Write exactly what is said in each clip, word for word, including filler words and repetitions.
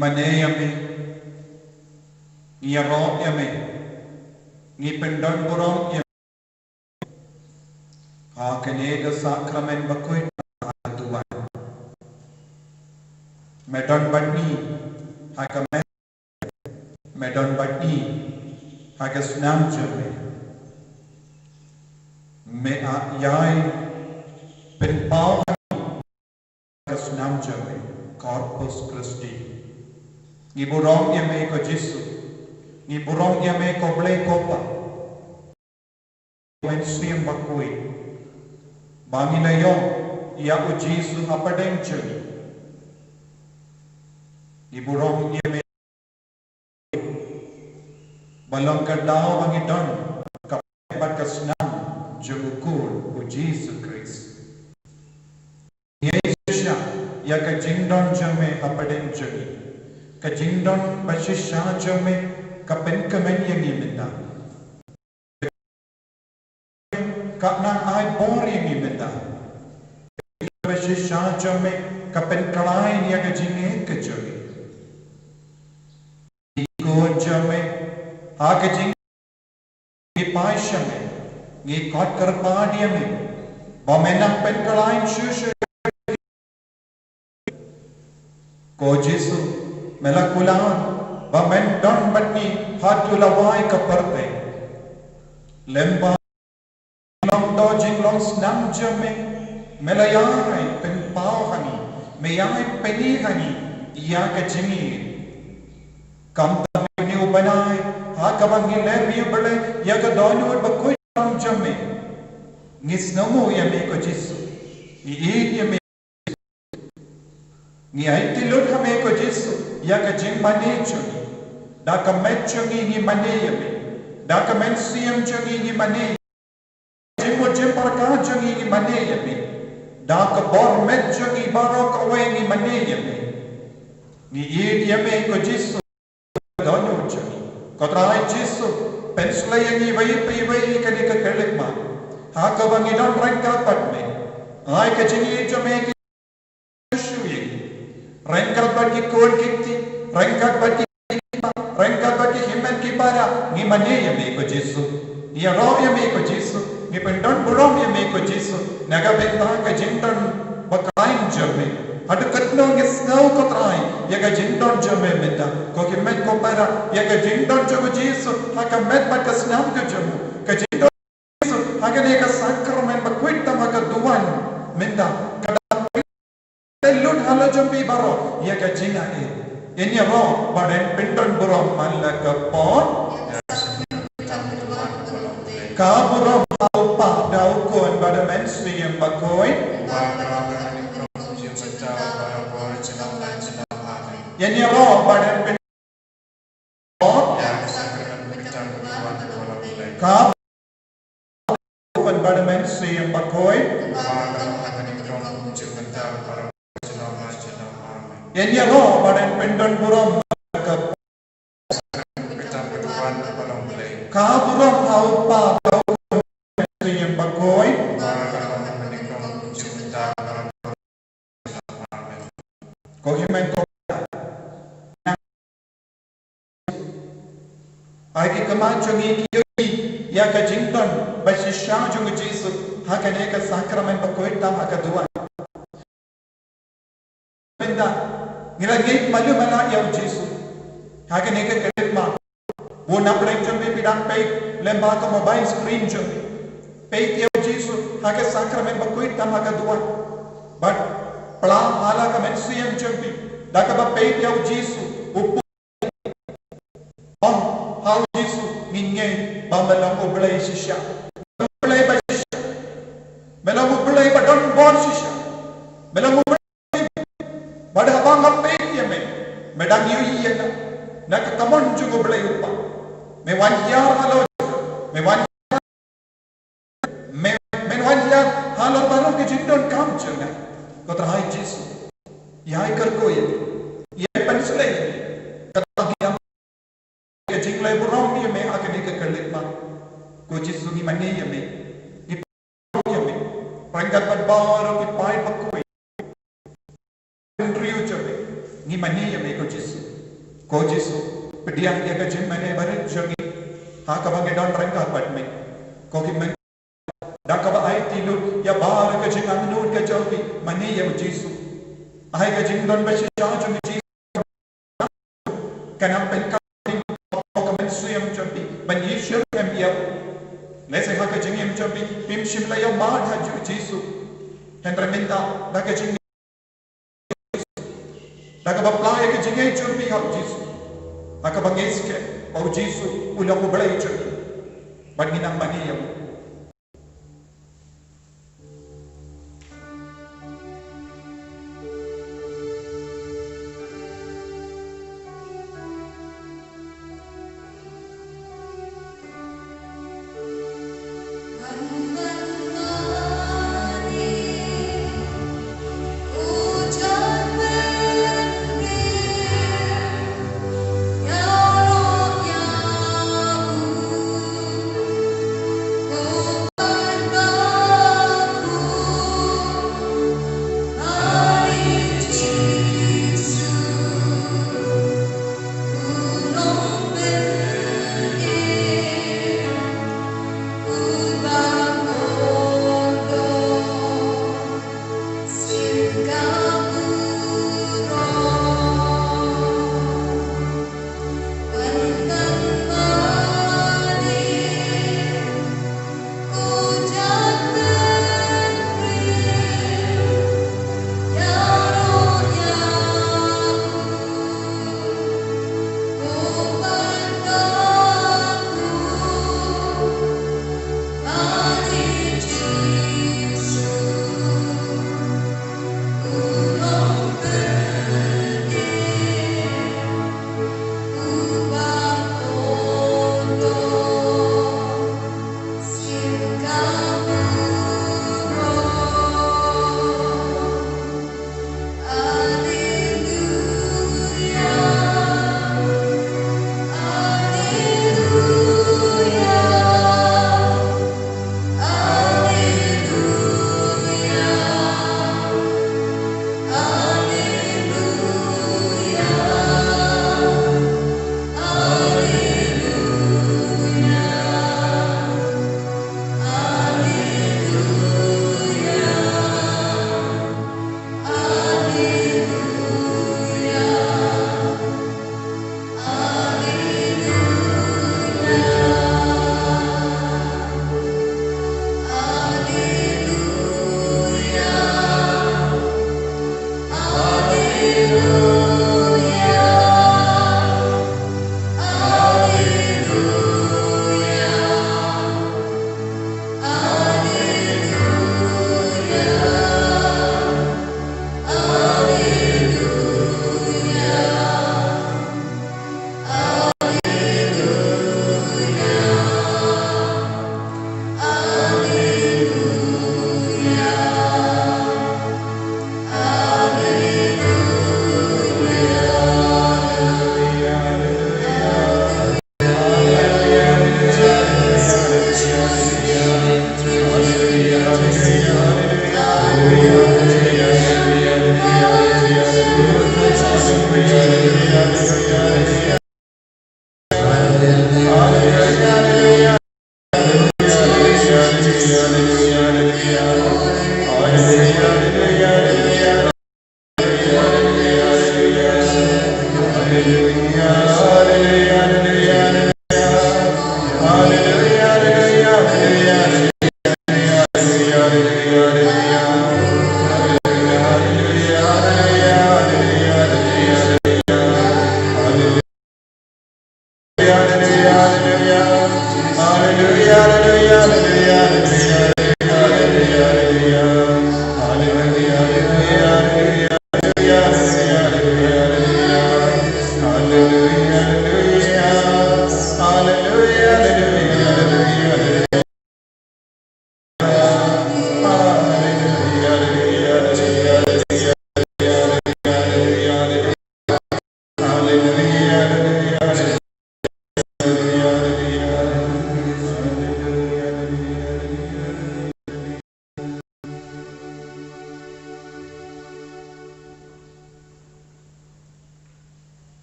mane ïa me, ngi ïaroh ïa me, ngi pyndon burom ïa me ha kane ka sakramen bakhuid ha ka duwan. Me don bad ngi ha ka met, me don bad ngi ha ka snam jong me. Me ïai pynpaw ha ka snam jong me, Corpus Christi. Ngi burom ïa me ko Jisu. Ngi burom ïa me ko Blei ko Pa. Mynsiem Bakhuid ba ngi la ïoh ïa u Jisu hapdeng jong ngi. Ngi burom ïa me ba long ka daw ba ngi don ka met bad ka snam jong u Khun u Jisu Khrist. Ngi ïeit shisha ïa ka jingdon jong me hapdeng jong ngi, ka jingdon ba shisha jong me ka pynkmen ïa ngi mynta. Ka nang ai bor ïa ngi mynta. Ba shisha jong me ka pynkhlaiñ ïa ka jingïeit ka jong ngi. Ko jong me ha ka jing ngi phai sha me, ngi khot kyrpad ïa me ba me nang pynkhlaiñ shuh shuh. Ko Jisu, me la kular ba men don bad ngi haduh lawei ka pyrthei. Lem bad long to jinglong snam jong me, me la ïai pynpaw ha ngi, me ïai pyni ha ngi ïa ka jingïeit. Kumta me ne u bnai ha kaba ngi leh riewblei bad ïa ka dohnud bakhuid jong me, ngi sngewnguh ïa me ko Jisu. Ngi ïeit ïa me. Ngi aiti lut ha me ko Jisu ïa ka jingmane jong ngi. Da ka met jong ngi ngi mane ïa me. Da ka mynsiem jong ngi ngi mane ïa me. Jingmut jingpyrkhat jong ngi ngi mane ïa me. Da ka bor met jong ngi baroh kawei ngi mane ïa me. Ngi ïeit ïa me ko Jisu. Dohnud jong ngi. Ko Trai Jisu, pynshlei ïa ngi iwei pa iwei ha kane ka khyllipmat. Ha kaba ngi don ryngkat bad me. Ai ka jingïeit jong me ka shu ïa ngi. Ryngkat bad ki khun ki kti, ryngkat bad ki, ryngkat bad ki hynmen ki para, ngi mane ïa me ko Jisu. Ngi ïaroh ïa me ko Jisu. Ngi pyndon burom ïa me ko Jisu na ka bynta ka jingdon bakhlaiñ jong me. Haduh katno ngi sngew ko Trai ïa ka jingdon jong me mynta. Ko hynmen ko para, ïa ka jingdon jong u Jisu ha ka met bad ka snam ka jong u. Ka jingdon jong u Jisu ha kane ka sakramen bakhuid tam ha ka duwan mynta ka dei ban lut halor jong phi baroh ïa ka jingaiei. Ngin ïaroh bad yn pyndon burom man la ka por. Ka burom ha u Kpa, da u Khun bad da u Mynsiem Bakhuid. Ngin ïaroh bad yn pyndon ka Khun bad da u Mynsiem Bakhuid. Ngin ïaroh bad yn pyndon burom ka, ka burom ha u Kpa, da u Khun, Mynsiem Bakhuid. Ko hynmen ko para, ai ki khmat jong ngi ki ïohi ïa ka jingdon ba shisha jong u Jisu ha kane ka sakramen bakhuid tam ha ka duwan. Mynta ngi la ngeit malu mala ïa u Jisu ha kane ka khyllipmat. Bun na pdeng jong phi phi dang peit lyngba ka mobile screen jong phi. Peit ïa u Jisu ha ka sakramen bakhuid tam ha ka duwan. Bad pla ha la ka mynsiem jong phi da kaba peit ïa u Jisu. U pu-, ong ha u Jisu, ngin ngeit ba me long U Blei shisha. Me long U Blei ba shisha. Me long U Blei ba don bor shisha. Me long U Blei Bad haba nga peit ïa me, me dang ïohi ïa nga na ka kamon jong U Blei U Kpa. Me wan hiar halor, me wan, me, me wan hiar halor baroh ki jingdonkam jong nga. Ko Trai Jisu, ïai kyrkhu ïa me, ïai pynsleh ïa me. Kata ka jingleh burom ïa me ha kane ka khyllipmat. Ko Jisu, ngi mane ïa me. Ngi ïa me. Ryngkat bad baroh ki paid bakhuid. Hynriew jong me. Ngi mane ïa me ko Jisu. Ko Jisu, pdiang ïa ka jingmane barit jong ngi, ha kaba ngi don ryngkat bad me. Ko ki men, da kaba aiti lut ïa baroh ka jingangnud ka jong phi, mane ïa u Jisu. Ai ka jingdon bashisha jong u Jisu. Kan ym pynkylla ka mynsiem jong phi ban ïashem ïa u. Lehse ha ka jingim jong phi phim shym la ïohmad ha u Jisu. Hynrei mynta da ka jing, da kaba pla ïa ka jingim jong phi ha u Jisu. Da kaba ngeit skhem ba u Jisu u long u Blei jong phi. Bad ngi nang mane ïa u.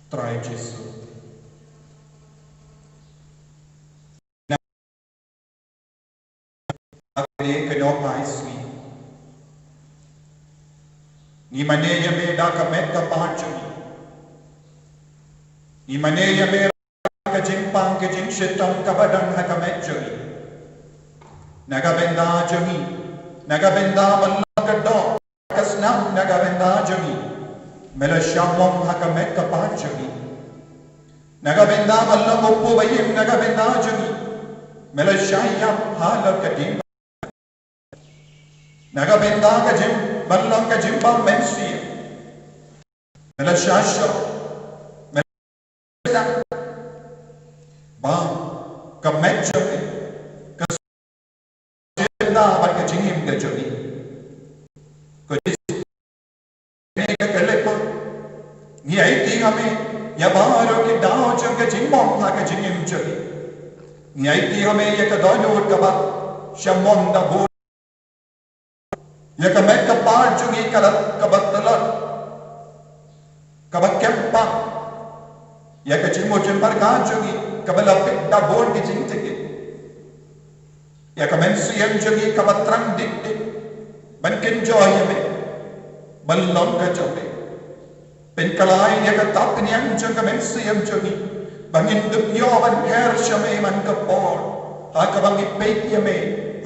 Trai Jisu, Ha kane ka nongïalam sngi, ngi mane ïa me da ka met ka phad jong ngi. Ngi mane ïa me da ka jingpang ka jingshitom kaba don ha ka met jong ngi. Na ka bynta jong ngi, na ka bynta ban long ka doh ka snam na ka bynta jong ngi, me la shah mong ha ka met ka phad jong ngi. Na ka bynta ban long u kpu ba im na ka bynta jong ngi, me la shah ïap halor ka diengphna. Na ka bynta ka jing, ban long ka jingbym mynsiem, me la shah shoh, me la shah ba ka met jong ngi, ka jingim bad ka jingim ka jong ngi. Ko Jisu, ne ka ka lek ma, ngi aiti ha me ïa baroh ki daw jong ka jingmong ha ka jingim jong ngi. Ngi aiti ha me ïa ka dohnud kaba shah mong da bun, ïa ka met ka phad jong ngi ka la, kaba tlot, kaba kem pang, ïa ka jingmut jingpyrkhat jong ngi kaba la pit da bun ki jingtngit, ïa ka mynsiem jong ngi kaba trang dik dik ban kynjoh ïa me, ban long ka jong me. Pynkylla ïa ka tapniang jong ka mynsiem jong ngi ba ngin dup ïoh ban her sha me man ka por, ha kaba ngi peit ïa me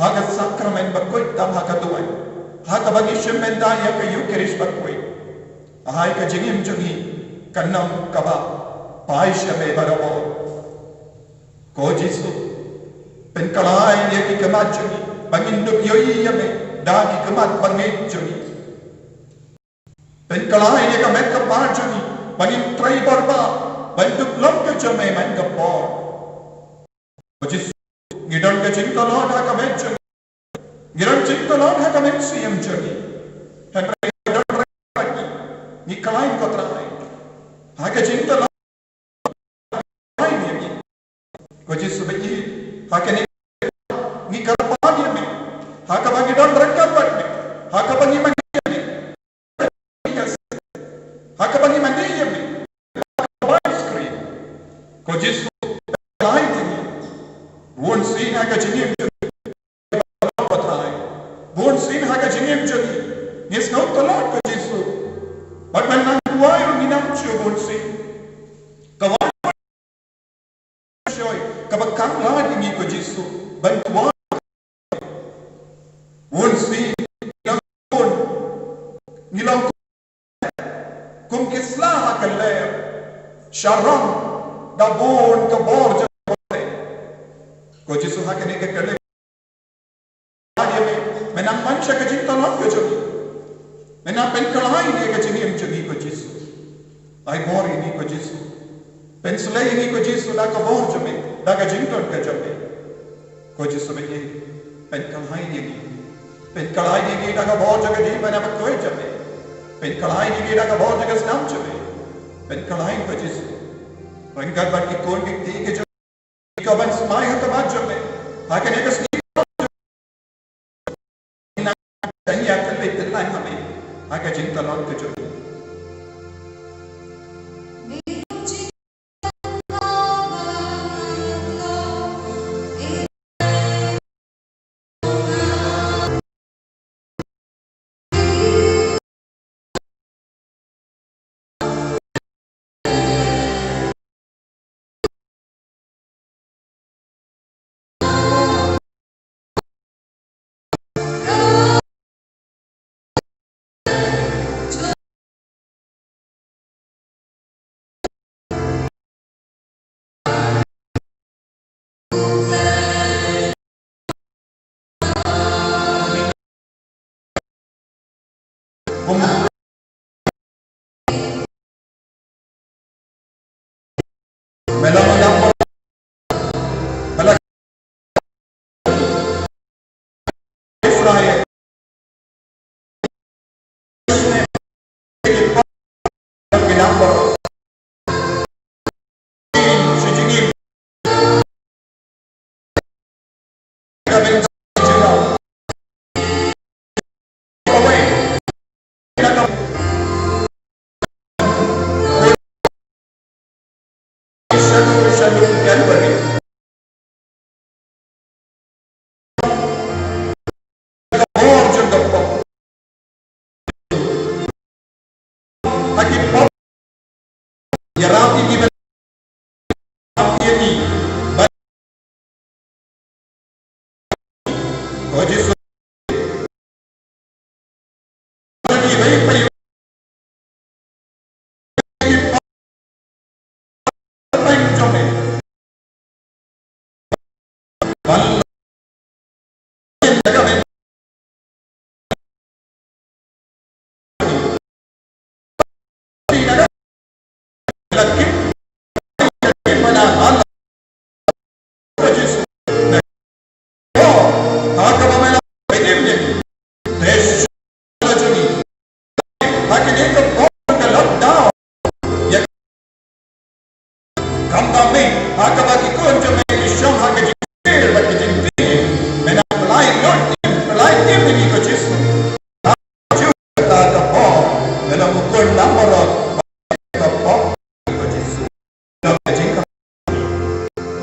ha ka sakramen bakhuid tam ha ka duwan, ha kaba ngi shim bynta ïa ka Eucharist bakhuid. Ai ka jingim jong ngi kan long kaba phai sha me barabor. Ko Jisu, pynkylla ïa ki khmat jong ngi ba ngin dup ïohi ïa me da ki khmat bangeit jong ngi. Pynkylla ïa ka met ka phad jong ngi ba ngin trei bor bha ban dup long ka jong me man ka por. Ko Jisu, ngi don ka jingtlot ha ka met jong ngi, ngi don jingtlot ha ka mynsiem jong ngi. Hynrei ngi don ryngkat bad ngi, ngi khlaiñ ko Trai ha ka jingtlot. Ko Jisu ba ngi, ha kane ngi kyrpad ïa me, ha kaba ngi don ryngkat bad me, ha kaba ngi mane ïa me, ha kaba ngi mane ïa me, ha kaba ngi screen. Ko Jisu, ai ïa ngi bun sien ha ka jingim jong ngi, ko Trai. Bun sien ha ka jingim jong ngi ngi sngew tlot ko Jisu. Bad ban nang duwai ruh ngim nang shu bun sien. Ka wan shoi kaba khang lad ïa ngi ko Jisu ban duwai. Bun sien ngi long, ngi long kum ki sla ha ka lyer, sha rong da bun ka bor jong ka bor. Ko Jisu, ha kane ka kyrteng ïa me, me nang man sha ka jingtlot ka jong ngi. Me nang pynkylla ïa ka jingim jong ngi ko Jisu. Ai bor ïa ngi ko Jisu. Pynsleh ïa ngi ko Jisu da ka bor jong me, da ka jingthoh ka jong me. Ko Jisu ba ngi, pynkylla ïa ngi. Pynkylla ïa ngi da ka bor jong ka diengphna bakhuid jong me. Pynkylla ïa ngi da ka bor jong ka snam jong me. Pynkylla ïa ngi ko Jisu. Ryngkat bad ki khun ki kti ki jong ngi, kiba sumar ha khmat jong me ha kane ka sngi. Ngi nang ïa ka leit tyllaiñ ha me ha ka jingtlot ka jong ngi. Ïarap ïa ngi ban ïa ngi. Ko Jisu. Kam ba me, ha kaba ki khun jong me ki shong ha ka jingkyrpad bad ka jingkyrpad, me nang pynlait lut, pynlait im ïa ngi ko Jisu. Ha ka jingkyrpad ka pop, me long u khun lang baroh, ka pop ko Jisu. Long ka jingkyrpad,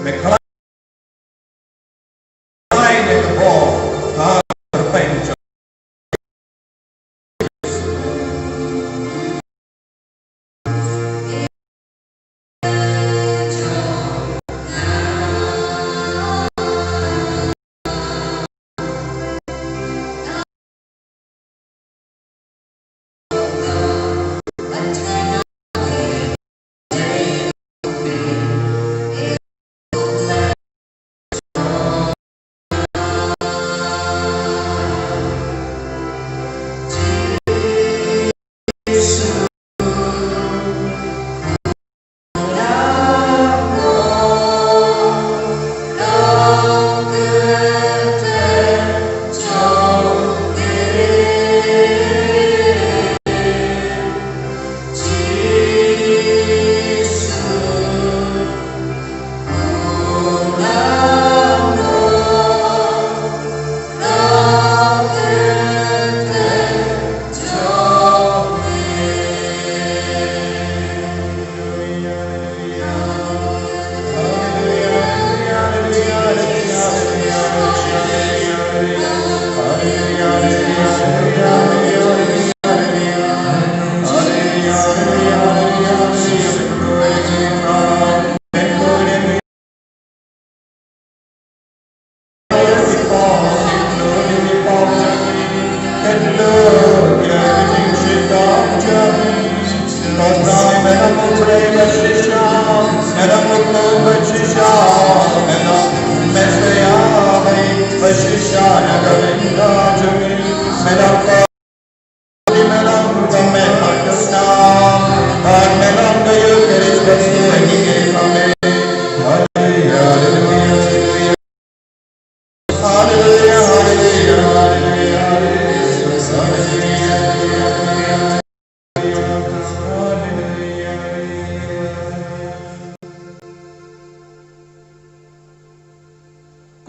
me khlaiñ ïa ka pop, ha ka pop.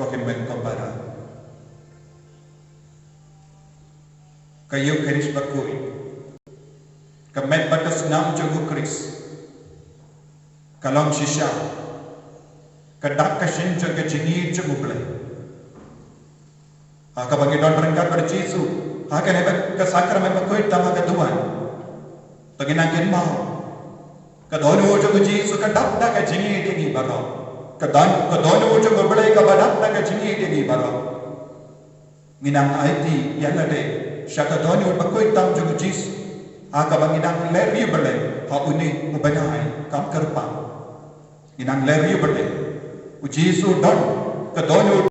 Ko hynmen ko para, ka Eukharist bakhuid, ka met bad ka snam jong u Khrist, ka long shisha ka dak ka shin jong ka jingïeit jong U Blei. Ha kaba ngi don ryngkat bad U Jisu ha kane ka sakramen bakhuid tam ha ka duwan, to ngin nang kynmaw, ka dohnud jong U Jisu ka dap da ka jingïeit ïa ngi baroh. Ka don, ka dohnud jong U Blei kaba dap da ka jingïeit ïa ngi baroh. Ngi nang aiti ïa lade sha ka dohnud bakhuid tam jong U Jisu ha kaba ngi nang leh riewblei ha une u bnai kam kyrpang. Ngi nang leh riewblei. U Jisu don ka dohnud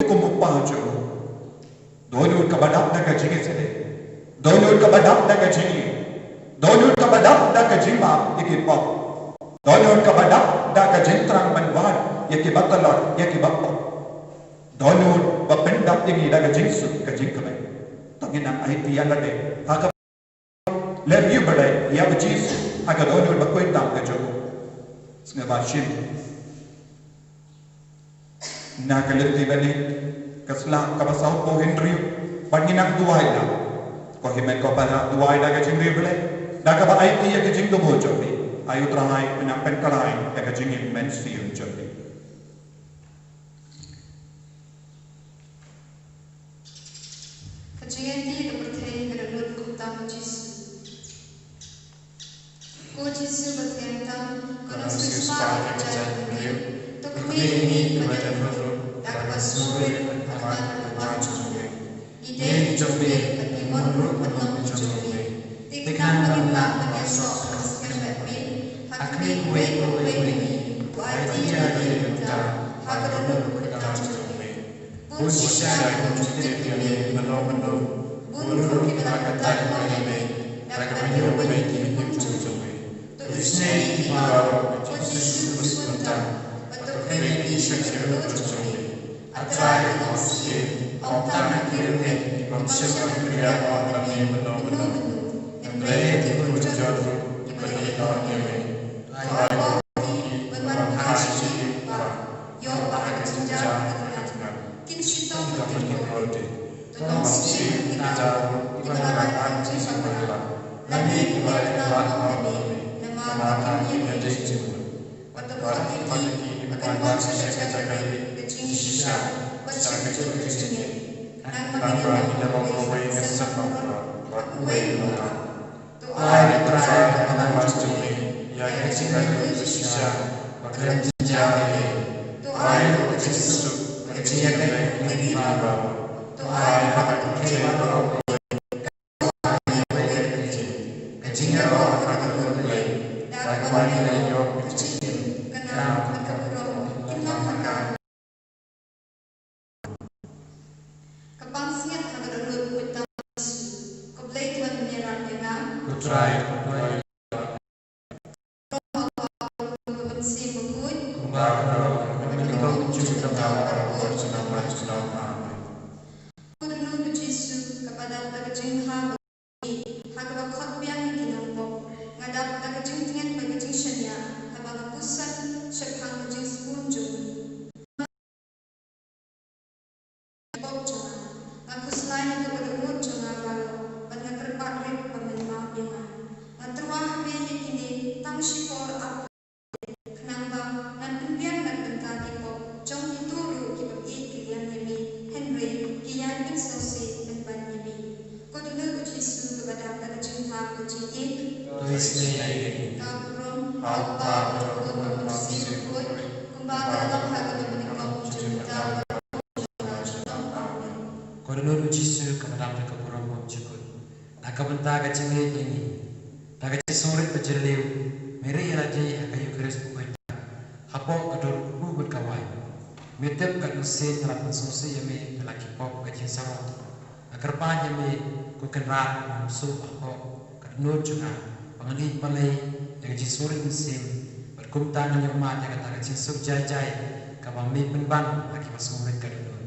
kum u Kpa jong u. Dohnud kaba dap da ka jingïasyrdoh. Dohnud kaba dap da ka jingïeit. Dohnud kaba dap da ka jingmap ïa ki pop. Dohnud kaba dap da ka jingthrang ban wad ïa kiba tlot, ïa kiba pop. Dohnud ba pyndap ïa ngi da ka jingsuk ka jingkmen. To ngin nang aiti ïa lade ha ka leh riewblei ïa U Jisu ha ka dohnud bakhuid tam ka jong u. Sngewbha shim na ka lynti ba ngi, ka sla kaba sawphew hynriew, bad ngin nang duwai da. Ko hynmen ko para, duwai da ka jingriewblei, da kaba aiti ïa ka jingthmu jong phi. Ai U Trai un nang pynkhlaiñ ïa ka jingim mynsiem jong phi. Ka jingïaid ka pyrthei ka dang lut kumta ma Jisu. Ko Jisu ba thiang tam, ka jait bynriew, to khmih ïa ngi kiba dang ruh da kaba sngewrit ha khmat ka ban jong me. Ngi dei ki jong me bad ngi mon ruh ban long ki jong me. Te khnang ba ngin lah ban ïasoh ha ka skhem bad me, ha khmih uwei pa uwei na ngi, to aiti ïa lade mynta ha ka dohnud u khynnah jong me. Bun shisha ki bym ju tip ïa me mano mano, bun ruh kiba la kyntait noh ïa me da kaba ñiew beit ki hukum jong me. To isynei ïa ki baroh, ko Jisu, bun sngewthuh, bad to kren ïa ki sha ka dohnud jong me. A Trai, ko Mynsiem, ym tang ha ki riewngeit ki bym shym la pynriah noh na me mano mano, hynrei ïa ki bun jot ruh kiba la ïeh noh ïa me. To ai ba ki ban wan phai sha me, ba ïoh ba ha ka jingjia ka tnat kin shitom bad kin kordit. To long sniew ïa kita ruh kiba la rah tang jingshah bylla, lane kiba la ïaid noh na me, namar ba kim ïeit ïa ka jingmut. Wat la pynpaw ïa ki ban wan sha ka jaka ïeit ka jingshisha bad sha ka jingïeit, khnang ba ngin ïa long kawei ka seng baroh bad uwei u Trai. To ai, ko Trai, ha ka kyrdan jong me ïa ka jingïaid ka jingshisha ba khlem jingjia ei ei. To ai ruh ka jingsuk bad ka jingïakynduh ïa ngi baroh. To ai ha ka pyrthei baroh kawei ka jingïaroh ha ka dohnud U Blei, da kaba ngin ïoh ka jingim, ka nam bad ka burom kin long ha ka. Ka pansngiat ha ka dohnud u Trai Jisu. Ko Blei, to wan ïarap ïa nga. Ko Trai, to wan ïarap. Ko Mynsiem Bakhuid. Kumba ka long ha ka nyngkong, junom, junom, junom, junom. Amen. Ko dohnud u Jisu, kaba dap da ka jingbha ha kaba khot biang ïa ki nongpop. Nga dap da ka jingtngen bad ka jingshaniah haba nga pyrshang shaphang ka jingsbun jong me. Pop jong nga. Nga khuslai ïa ka dohnud jong nga baroh bad nga kyrpad rit ba men map ïa nga. Nga tyrwa ha me ïa kine tang shipor ar khnang ba ngan pynbiang na ka bynta ki pop jong kito ruh ki bym ïeit ki liang ïa me, hynrei ki ïai pynsngewsih pynban ïa me. Ko dohnud u Jisu kaba dap da ka jingthap ka jingïeit. To isynei ïa ngi. Ka burom ha u Kpa, ha u Khun, ha u Mynsiem Bakhuid, kumba ka la long ha ka nyngkong, junom, junom, junom. Amen. Ko dohnud u Jisu kaba dap da ka burom bymjukut. Na ka bynta ka jingïeit ïa ngi, da ka jingsngewrit bajylliew, me rieh ïa lade ha ka Eukharist bakhuid hapoh ka dur u kpu bad ka waiñ. Me tip katno sien nga la pynsngewsih ïa me da la ki pop ka jingsarong. Nga kyrpad ïa me, ko Kynrad, ba me suk hapoh ka dohnud jong nga, ba ngan ïeit balei ïa ka jingsngewrit mynsiem, bad kumta ngan ïoh mad ïa kata ka jingsuk jai jai kaba me pynban ha kiba sngewrit ka dohnud.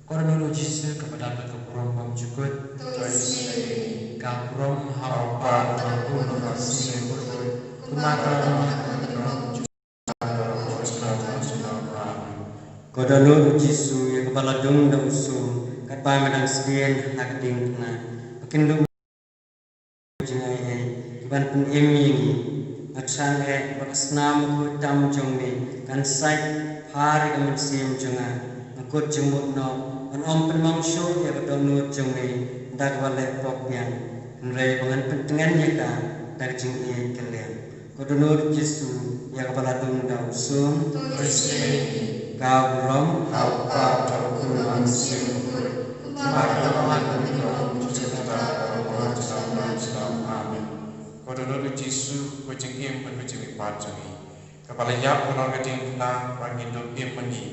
Ko dohnud u Jisu kaba dap da ka burom bymjukut. To isynei ïa ngi. Ka burom ha u Kpa, ha u Khun, ha u Mynsiem Bakhuid, kumba ka la long ha ka nyngkong, junom, junom, junom. Amen. Ko dohnud u Jisu ïa kaba la dung da u sum, katba me dang sdien ha ka diengphna, ba kin long jingaiei kiban pynim ïa ngi. Nga thrang eh ba ka snam bakhuid tam jong me kan sait phar ïa ka mynsiem jong nga. Nga kut jingmut noh ban ym pynmong shuh ïa ka dohnud jong me da kaba leh pop biang, hynrei ba ngan pyntngen ïa ka da ka jingïeit ka liang. Ko dohnud u Jisu ïa kaba la dung da u sum. To isynei ïa ngi. Ka burom ha u Kpa, ha u Khun, ha u Mynsiem Bakhuid, kumba ka la long ha ka nyngkong, junom, junom, junom. Amen. Ko dohnud u Jisu, ko jingim bad ko jingmihpat jong ngi, kaba la ïap halor ka diengphna ba ngin duh im ma ngi,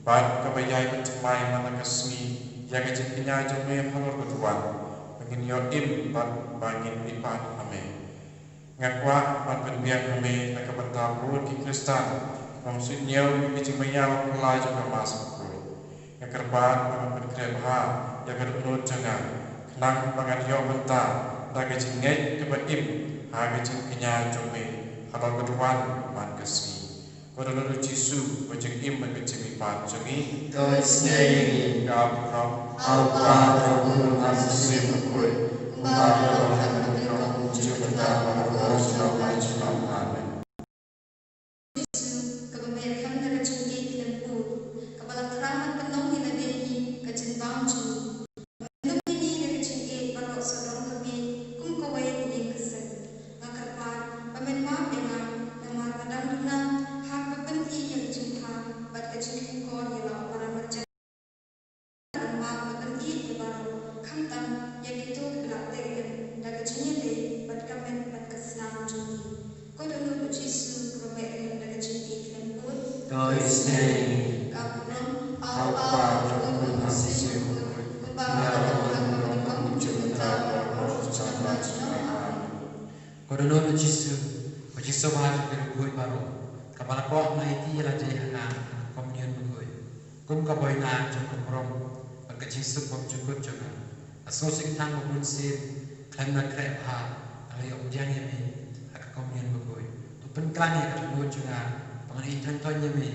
bad kaba ïai pynthymmai man la ka sngi ïa ka jingkñia jong me halor ka duwan, ba ngin ïoh im bad ba ngin ïoh pan ha me. Nga kwah ban pynbiang ha me na ka bynta bun ki Khristan ba ym suidñiew ïa ka jingmaïa ba phylla jong ka Mass bakhuid. Nga kyrpad ba ngan pynkhreh bha ïa ka dohnud jong nga, khnang ba ngan ïoh bynta da ka jingngeit kaba im ha ka jingkñia jong me halor ka duwan man ka sngi. Ko dohnud u Jisu, ko jingim bad ko jingmihpat jong ngi. To isynei ïa ngi. Ka burom ha u Kpa, ha u Khun, ha u Mynsiem Bakhuid, kumba ka la long ha ka nyngkong, junom, junom, junom. Amen. Jisu, kaba me khlem da ka jingïeit khlem pur, kaba la khang ban pynlong ïa lade hi ka jingbam jong ngi. Ba me lum ïa ngi da ka jingïeit baroh sawdong ka miej kum kawei ka ïing ka sem. Nga kyrpad ba men map ïa nga, namar nga dang duna ha Lon u Jisu, ka jingsngewbha jong ki riewkhuid baroh, kaba la kwah ban aiti ïa lade ha nga ha ka komunion bakhuid, kum ka buaid jong ka burom bad ka jingsuk bymjukut jong nga. Nga sngewsih tang ba bun sien khlem da khreh bha, nga la ïoh pdiang ïa me ha ka komunion bakhuid. To pynkhlaiñ ïa ka dohnud jong nga ba ngan ïeit thangthoiñ ïa me,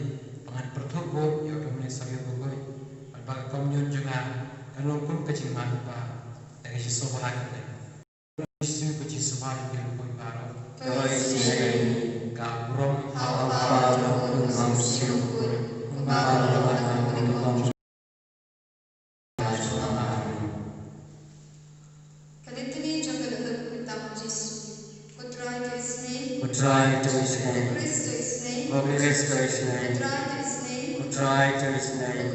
ba ngan pyrthuh bud ïa u Dominic Savio bakhuid, bad ba ka komunion jong nga kan long kum ka jingmane ba ïa ka jingsngewbha jong me. Jisu, ka jingsngewbha jong ki riewkhuid baroh. To isynei ïa ngi. Ka burom ha U Kpa, ha U Khun, ha U Mynsiem Bakhuid, kumba ka long mynta bad ha ka por kaba ym lam. Amen. Ka Litany jong ka Dohnud Kyrteng u Jisu. Ko Trai, to isynei. Ko Trai, to isynei. Ko Khrist, to isynei. Ko Khrist, to isynei. Ko Trai, to isynei. Ko Trai, to isynei.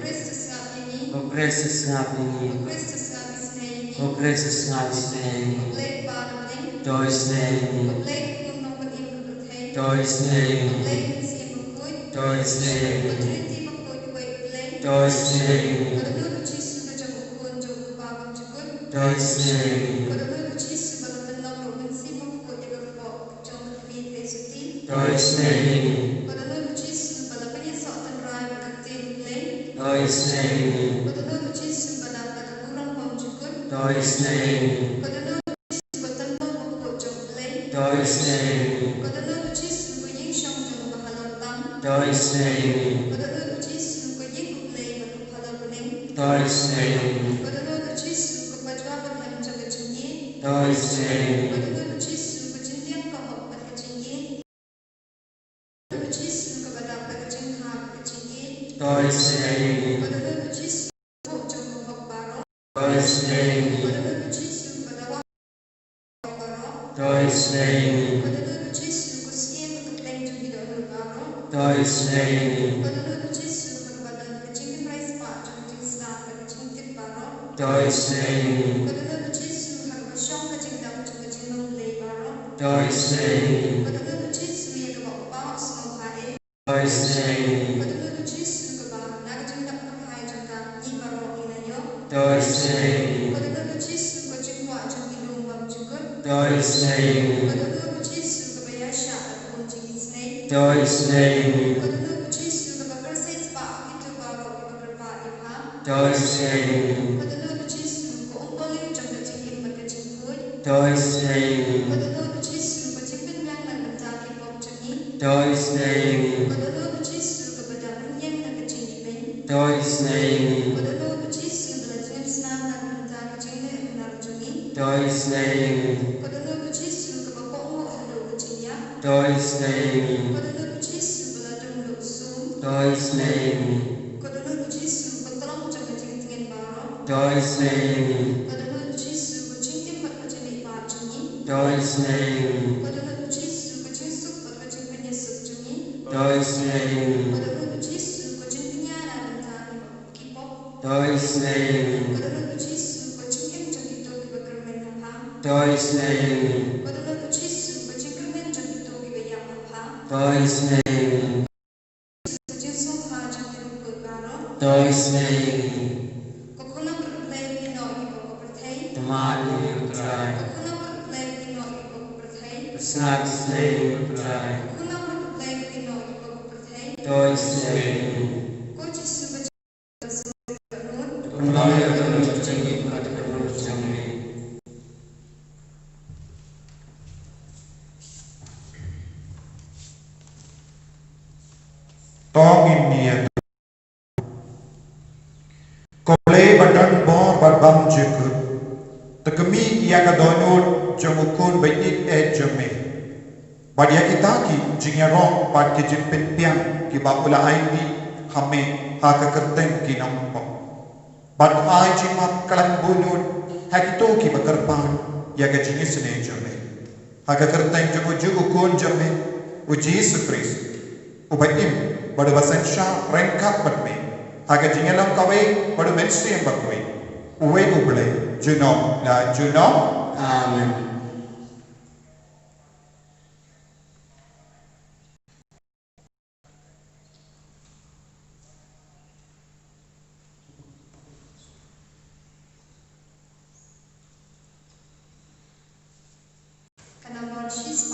Ko Khrist, to sngap ïa ngi. Ko Khrist, to sngap ïa ngi. Ko Khrist, to sngap isynei ïa ngi. Ko Blei Kpa Bymjukut. To isynei ïa ngi. Ko Blei Khun Nongpynim ka pyrthei. To isynei ïa ngi. Ko Blei Mynsiem Bakhuid. To isynei ïa ngi. Ko Trinity bakhuid uwei U Blei. To isynei ïa ngi. Ko Dohnud u Jisu ka jong u Khun jong u Kpa Bymjukut. To isynei ïa ngi. Ko Dohnud u Jisu ba la pynlong da u Mynsiem Bakhuid ïa ka kpoh jong ka Kmie Theisotti. To isynei ïa ngi. Ko Dohnud u Jisu ba la pynïasoh tynrai bad ka ktien U Blei. To isynei ïa ngi. Ko Dohnud u Jisu ba dap da ka burom bymjukut. To isynei ïa ngi. Ko Dohnud u Jisu ba tymmen bakhuid jong U Blei. To isynei ïa ngi. Ko Dohnud u Jisu ka ïing shong jong u bahalor tam. To isynei ïa ngi. Ko Dohnud u Jisu ka ïing U Blei bad u bahalor bneng. To isynei ïa ngi. Ko Dohnud u Jisu ka pajua bynrem jong ka jingïeit. To isynei ïa ngi. Ko Dohnud u Jisu ka jingdiang ka hok bad ka jingïeit. Ko Dohnud u Jisu kaba dap da ka jingkha bad ka jingïeit. To isynei ïa ngi. Ko Dohnud u Jisu ka buh jong ka hok baroh. To isynei ïa ngi. Ko Dohnud u Jisu kaba dawa baroh. To isynei ïa ngi. Ko Dohnud u Jisu ka syiem bad ka pdeng jong ki dohnud baroh. To isynei ïa ngi. Ko Dohnud u Jisu ha kaba don ka jingkynrei spah jong ka jingsdang bad ka jingtip baroh. To isynei ïa ngi. Ko Dohnud u Jisu ha kaba shong ka jingdap jong ka jinglong Blei baroh. To isynei ïa ngi. Ko Dohnud u Jisu ïa kaba u Kpa u sngewbha eh. To isynei ïa ngi. Ko Dohnud u Jisu kaba na ka jingdap kyrhai jong ka ngi baroh ngi la ïoh. To isynei ïa ngi. Ko Dohnud u Jisu ka jingkwah jong ki lum bymjukut. To isynei ïa ngi. Ko Dohnud u Jisu kaba ïaishah ha ka bun jingisynei. To isynei ïa ngi. Ko Dohnud u Jisu kaba kyrsiang spah ha kito baroh kiba kyrpad ïa pha. To isynei ïa ngi. Ko Dohnud u Jisu ka umpohliew jong ka jingim bad ka jingkhuid. To isynei ïa ngi. Ko Dohnud u Jisu ka jingpynbiang na ka bynta ki pop jong ngi. To isynei ïa ngi. Ko Dohnud u Jisu kaba dap rynïeng na ka jingibeiñ. To isynei ïa ngi. Ko Dohnud u Jisu ba la jngoh snam na ka bynta ka jingleh runar jong ngi. To isynei ïa ngi. Ko Dohnud u Jisu kaba kohnguh haduh ka jingïap. To isynei ïa ngi. Ko Dohnud u Jisu ba la dung da u sum. To isynei ïa ngi. Ko Dohnud u Jisu ka tlong jong ka jingtngen baroh. To isynei ïa ngi. Ko Dohnud u Jisu ka jingim bad ka jingmihpat jong ngi. To isynei ïa ngi. Ko Dohnud u Jisu ka jingsuk bad ka jingpynïasuk jong ngi. To isynei ïa ngi. Ko Dohnud u Jisu ka jingpynïaid na ka bynta ki pop. To isynei ïa ngi. Ko Dohnud u Jisu ka jingim jong kito kiba kyrmen ha pha. To isynei ïa ngi. Ko Dohnud u Jisu ka jingkyrmen jong kito kiba ïap ha pha. To isynei ïa ngi. Ka jingsngewbha jong ki riewkhuid baroh. To isynei ïa ngi. Ko khun langbrot U Blei ba ïehnoh ïa ki pop ka pyrthei. To mad ïa ngi ko Trai. Ko khun langbrot U Blei ba ïehnoh ïa ki pop ka pyrthei. To sngap isynei ïa ngi ko Trai. Ko khun langbrot U Blei ba ïehnoh ïa ki pop ka pyrthei. To isynei ïa ngi. Ko Jisu ba jong ka sngewbha. To pynlong ïa ka dohnud jong ngi kum ka dohnud jong me. To ngin ïa Ko Blei ba don bor bad bymjukut, to khmih ïa ka dohnud jong u Khun ba ïeit eh jong me, bad ïa kita ki jingïarong bad ki jingpynbiang kiba u la ai mih ha me ha ka kyrteng ki nongpop. Bad ai jingmap khlem buhnud ha kito kiba kyrpad ïa ka jingisynei jong me. Ha ka kyrteng jong ujuh u Khun jong me, u Jisu Khrist, uba im bad uba synshar ryngkat bad me ha ka jingïalong kawei bad u Mynsiem Bakhuid, uwei U Blei, junom la junom. Amen. Ka nombor shispah.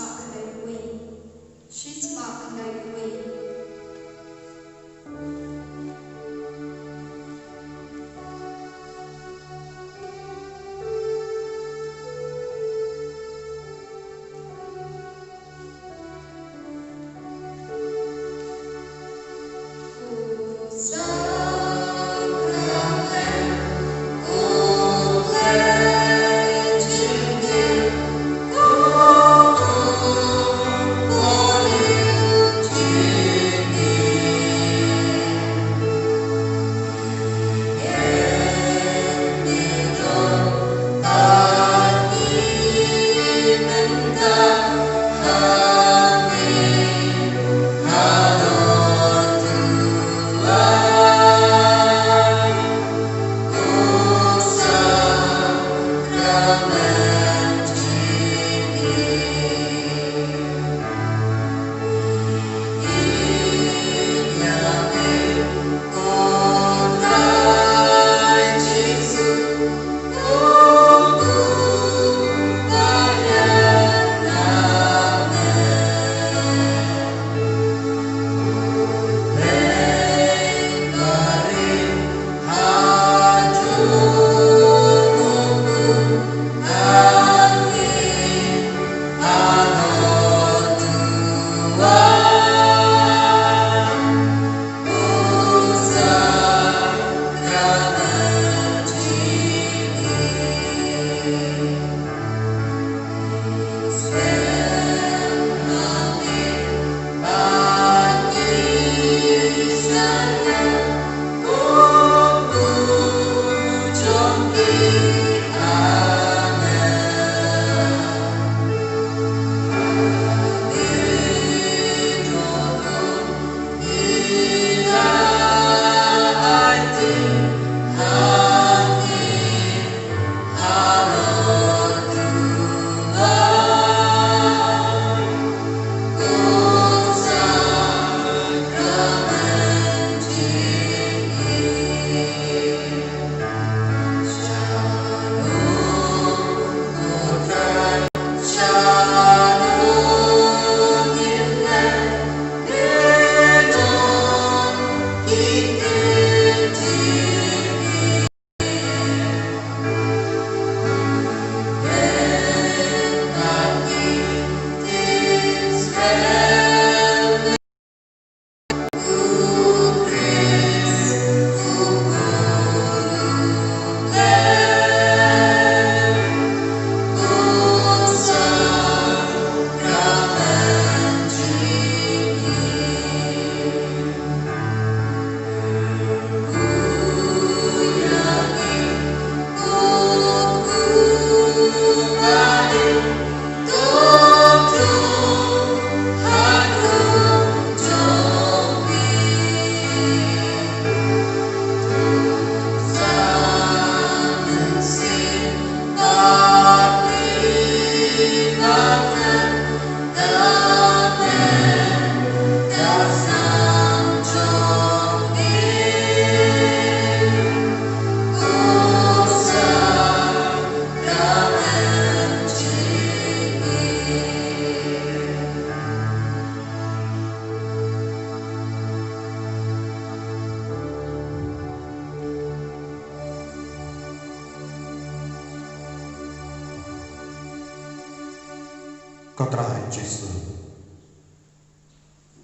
Ko Trai Jisu,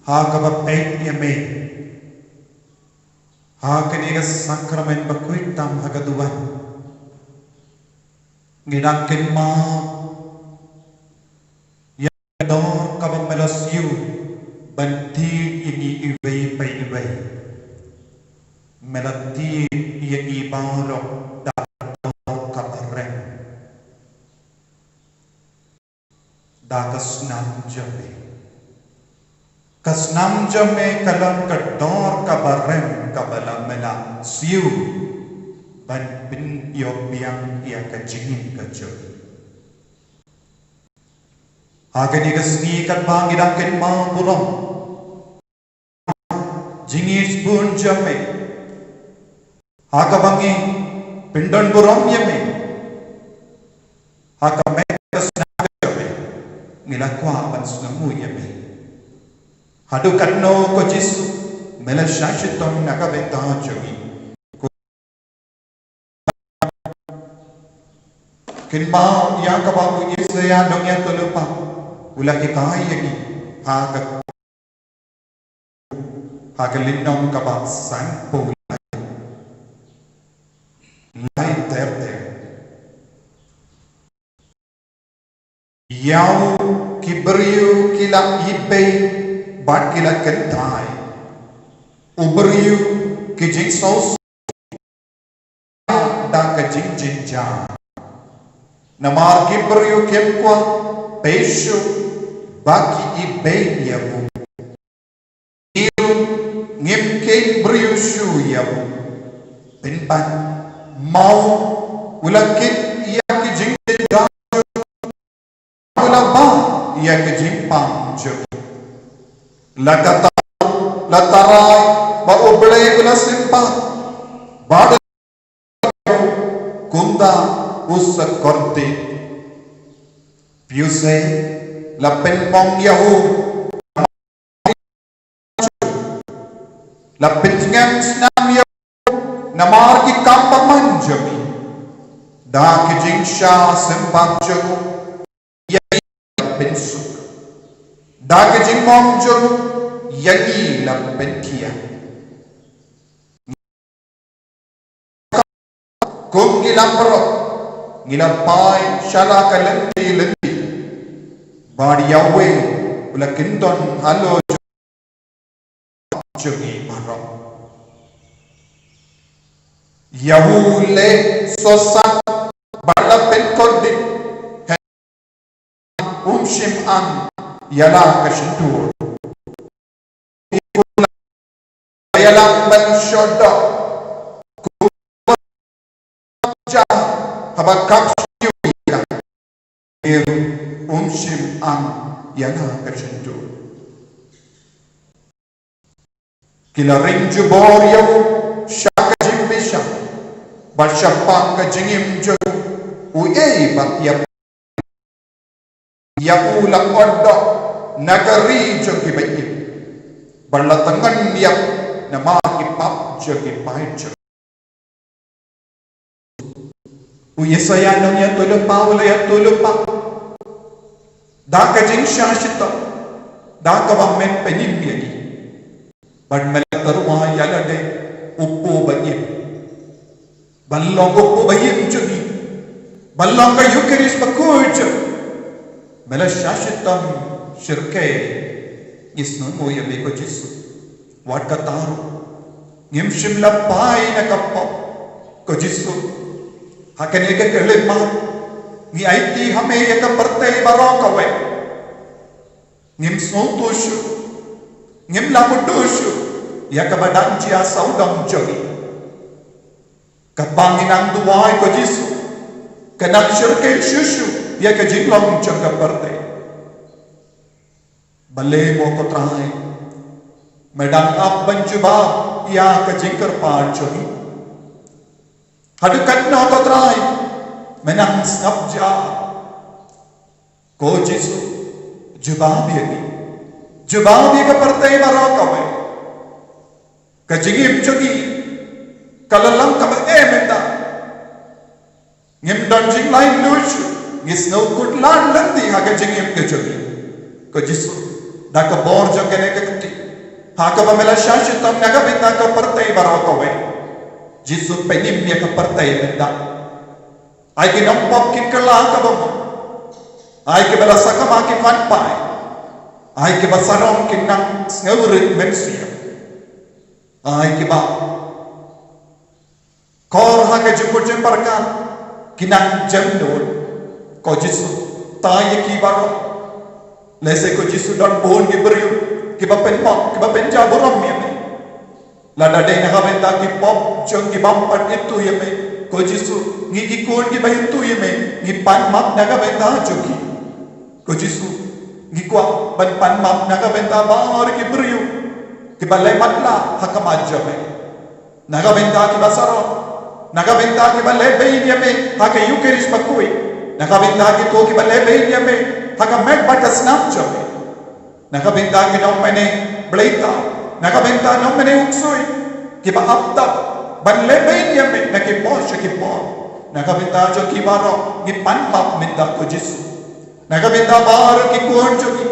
ha kaba peit ïa me ha kane ka sakramen bakhuid tam ha ka duwan, ngi dang kynmaw ïa ka dor kaba me la siew ban thied ïa ngi iwei pa iwei. Me la thied ïa ngi baroh da ka dor kaba rem. Da ka snam jong me. Ka snam jong me ka long ka dor kaba rem kaba la me la siew ban pynïoh biang ïa ka jingim ka jong me. Ha kane ka sngi katba ngi dang kynmaw burom jingïeit bun jong me, ha kaba ngi pyndon burom ïa me, ha ka met ka snam ka jong me, ngi la kwah ban sngewnguh ïa me. Haduh katno ko Jisu me la shah shitom na ka bynta jong ngi? Kynmaw ïa kaba u Isaïah nongïathuhlypa u la hikai ïa ngi ha ka ha ka lynnong kaba sanphew lai, lai ter ter. Ïa u ki briew ki la ibei bad ki la kynthai. U briew ki jingsngewsih da ka jingjynjar. Namar ki briew kim kwah peit shuh ba ki ibei ïa u. Ngi ruh ngim kheiñ briew shuh ïa u. Pynban ma u u la kit ïa ki jingjynjar, u la bah ïa ki jingpang jong u. La kata la tharai ba U Blei u la sympat bad kumta u sa kordit. Phi ïohi, la pynmong ïa u, la pynjngai snam ïa u namar ki kam bymman jong ngi. Da ki jingshah sympat jong u ïa ngi la pynsuk. Da ki jingmong jong u ïa ngi la pynthiah. Kum ngi la paralok, ngi la phai sha la ka lynti lynti. Bad ïa uwei u la kyndon halor jong ngi baroh. Ïa u leh sohsat bad la pynkordit. Um shym ang ïa la ka shyntur. Ïa la ban shoh doh. Kumba haba kap shu ïa. Um shym ang ïa la ka shyntur. Ki la ring jubor ïa u sha ka jingbishar bad shaphang ka jingim jong u, uei ba ïa ïa u la ot doh na ka ri jong ki ba im bad la tngen ïap namar ki pap jong ki paid jong u. U Isaïah nongïathuhlypa u la ïathuhlypa da ka jingshah shitom, da kaba men pynim ïa ngi. Bad me la tyrwa ïa lade u kpu ba im. Ban long u kpu ba im jong ngi. Ban long ka Eukharist bakhuid jong ngi. Me la shah shitom shyrkhei. Ngi sngewnguh ïa me ko Jisu. Wat kata ruh ngim shym la phai na ka pop ko Jisu. Ha kane ka khyllipmat ngi aiti ha me ïa ka pyrthei baroh kawei. Ngim sngewthuh shuh, ngim la mutdur shuh ïa kaba dang jia sawdong jong ngi. Katba ngi nang duwai ko Jisu, ka nang shyrkhei shuh shuh ïa ka jinglong jong ka pyrthei. Balei mo ko Trai me dang ap ban jubab ïa ka jingkyrpad jong ngi? Haduh katno ko Trai me nang sngap jia? Ko Jisu, jubab ïa ngi. Jubab ïa ka pyrthei baroh kawei. Ka jingim jong ngi ka la long kaba eh mynta. Ngim don jinglait luid shuh, ngi sngewkhuslai lynti ha ka jingim ka jong ngi. Ko Jisu, da ka bor jong kane ka kti, ha kaba me la shah shitom na ka bynta ka pyrthei baroh kawei, Jisu, pynim ïa ka pyrthei mynta. Ai ki nongpop kin kylla kaba bha. Ai kiba la sakma kin wan phai. Ai kiba sarong kin nang sngewrit mynsiem. Ai kiba kor ha ka jingmut jingpyrkhat kin nang jemnud. Ko Jisu, tai ïa ki baroh. Lehse ko Jisu don bun ki briew kiba pynmong, kiba pynjah burom ïa me. Lada dei na ka bynta ki pop jong ki bym pat ithuh ïa me, ko Jisu, ngi ki khun kiba ithuh ïa me, ngi pan map na ka bynta jong ki. Ko Jisu, ngi kwah ban pan map na ka bynta baroh ki briew kiba leh matlah ha khmat jong me. Na ka bynta kiba sarong, na ka bynta kiba leh beiñ ïa me ha ka Eucharist bakhuid, na ka bynta kito kiba leh beiñ ïa me ha ka met bad ka snam jong me. Na ka bynta ki nongmane bleithaw, na ka bynta nongmane uksui kiba ap tap ban leh beiñ ïa me na ki por sha ki por. Na ka bynta jong ki baroh ngi pan map mynta, ko Jisu. Na ka bynta baroh ki khun jong ngi,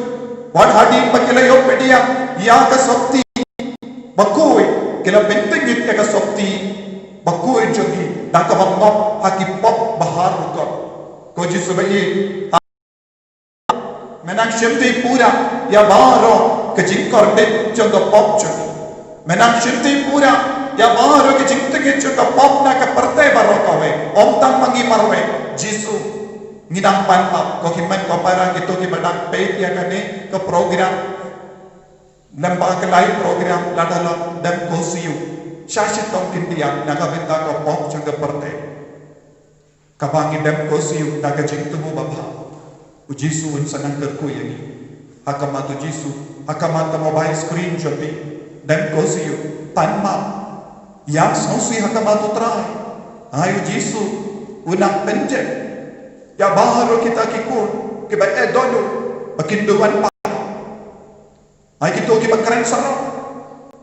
wat hadien ba ki la ïoh pdiang ïa ka sopti bakhuid, ki la pyntngit ïa ka sopti bakhuid jong ngi da kaba ngop ha ki pop ba har rukom. Ko Jisu ba ïeit, me nang shimti pura ïa baroh ka jingkordit jong ka pop jong ngi. Me nang shimti pura ïa baroh ka jingtngit jong ka pop na ka pyrthei baroh kawei, ym tang ma ngi marwei, Jisu. Ngi nang pan map, ko hynmen ko para, kito kiba dang peit ïa kane ka program, lem bad ka live program, lada long, dem ko siew, shah shitom kin pdiang na ka bynta ka pop jong ka pyrthei. Kaba ngi dem ko siew da ka jingthmu babha, u Jisu un sa nang kyrkhu ïa ngi. Ha khmat u Jisu, ha khmat ka mobile screen jong phi, dem ko siew, pan map, ïam sngewsih ha khmat u Trai. Ai u Jisu un nang pynjot ïa baroh kita ki khun kiba eh dohnud ba kin duh ban pan. Ai kito kiba kren sarong,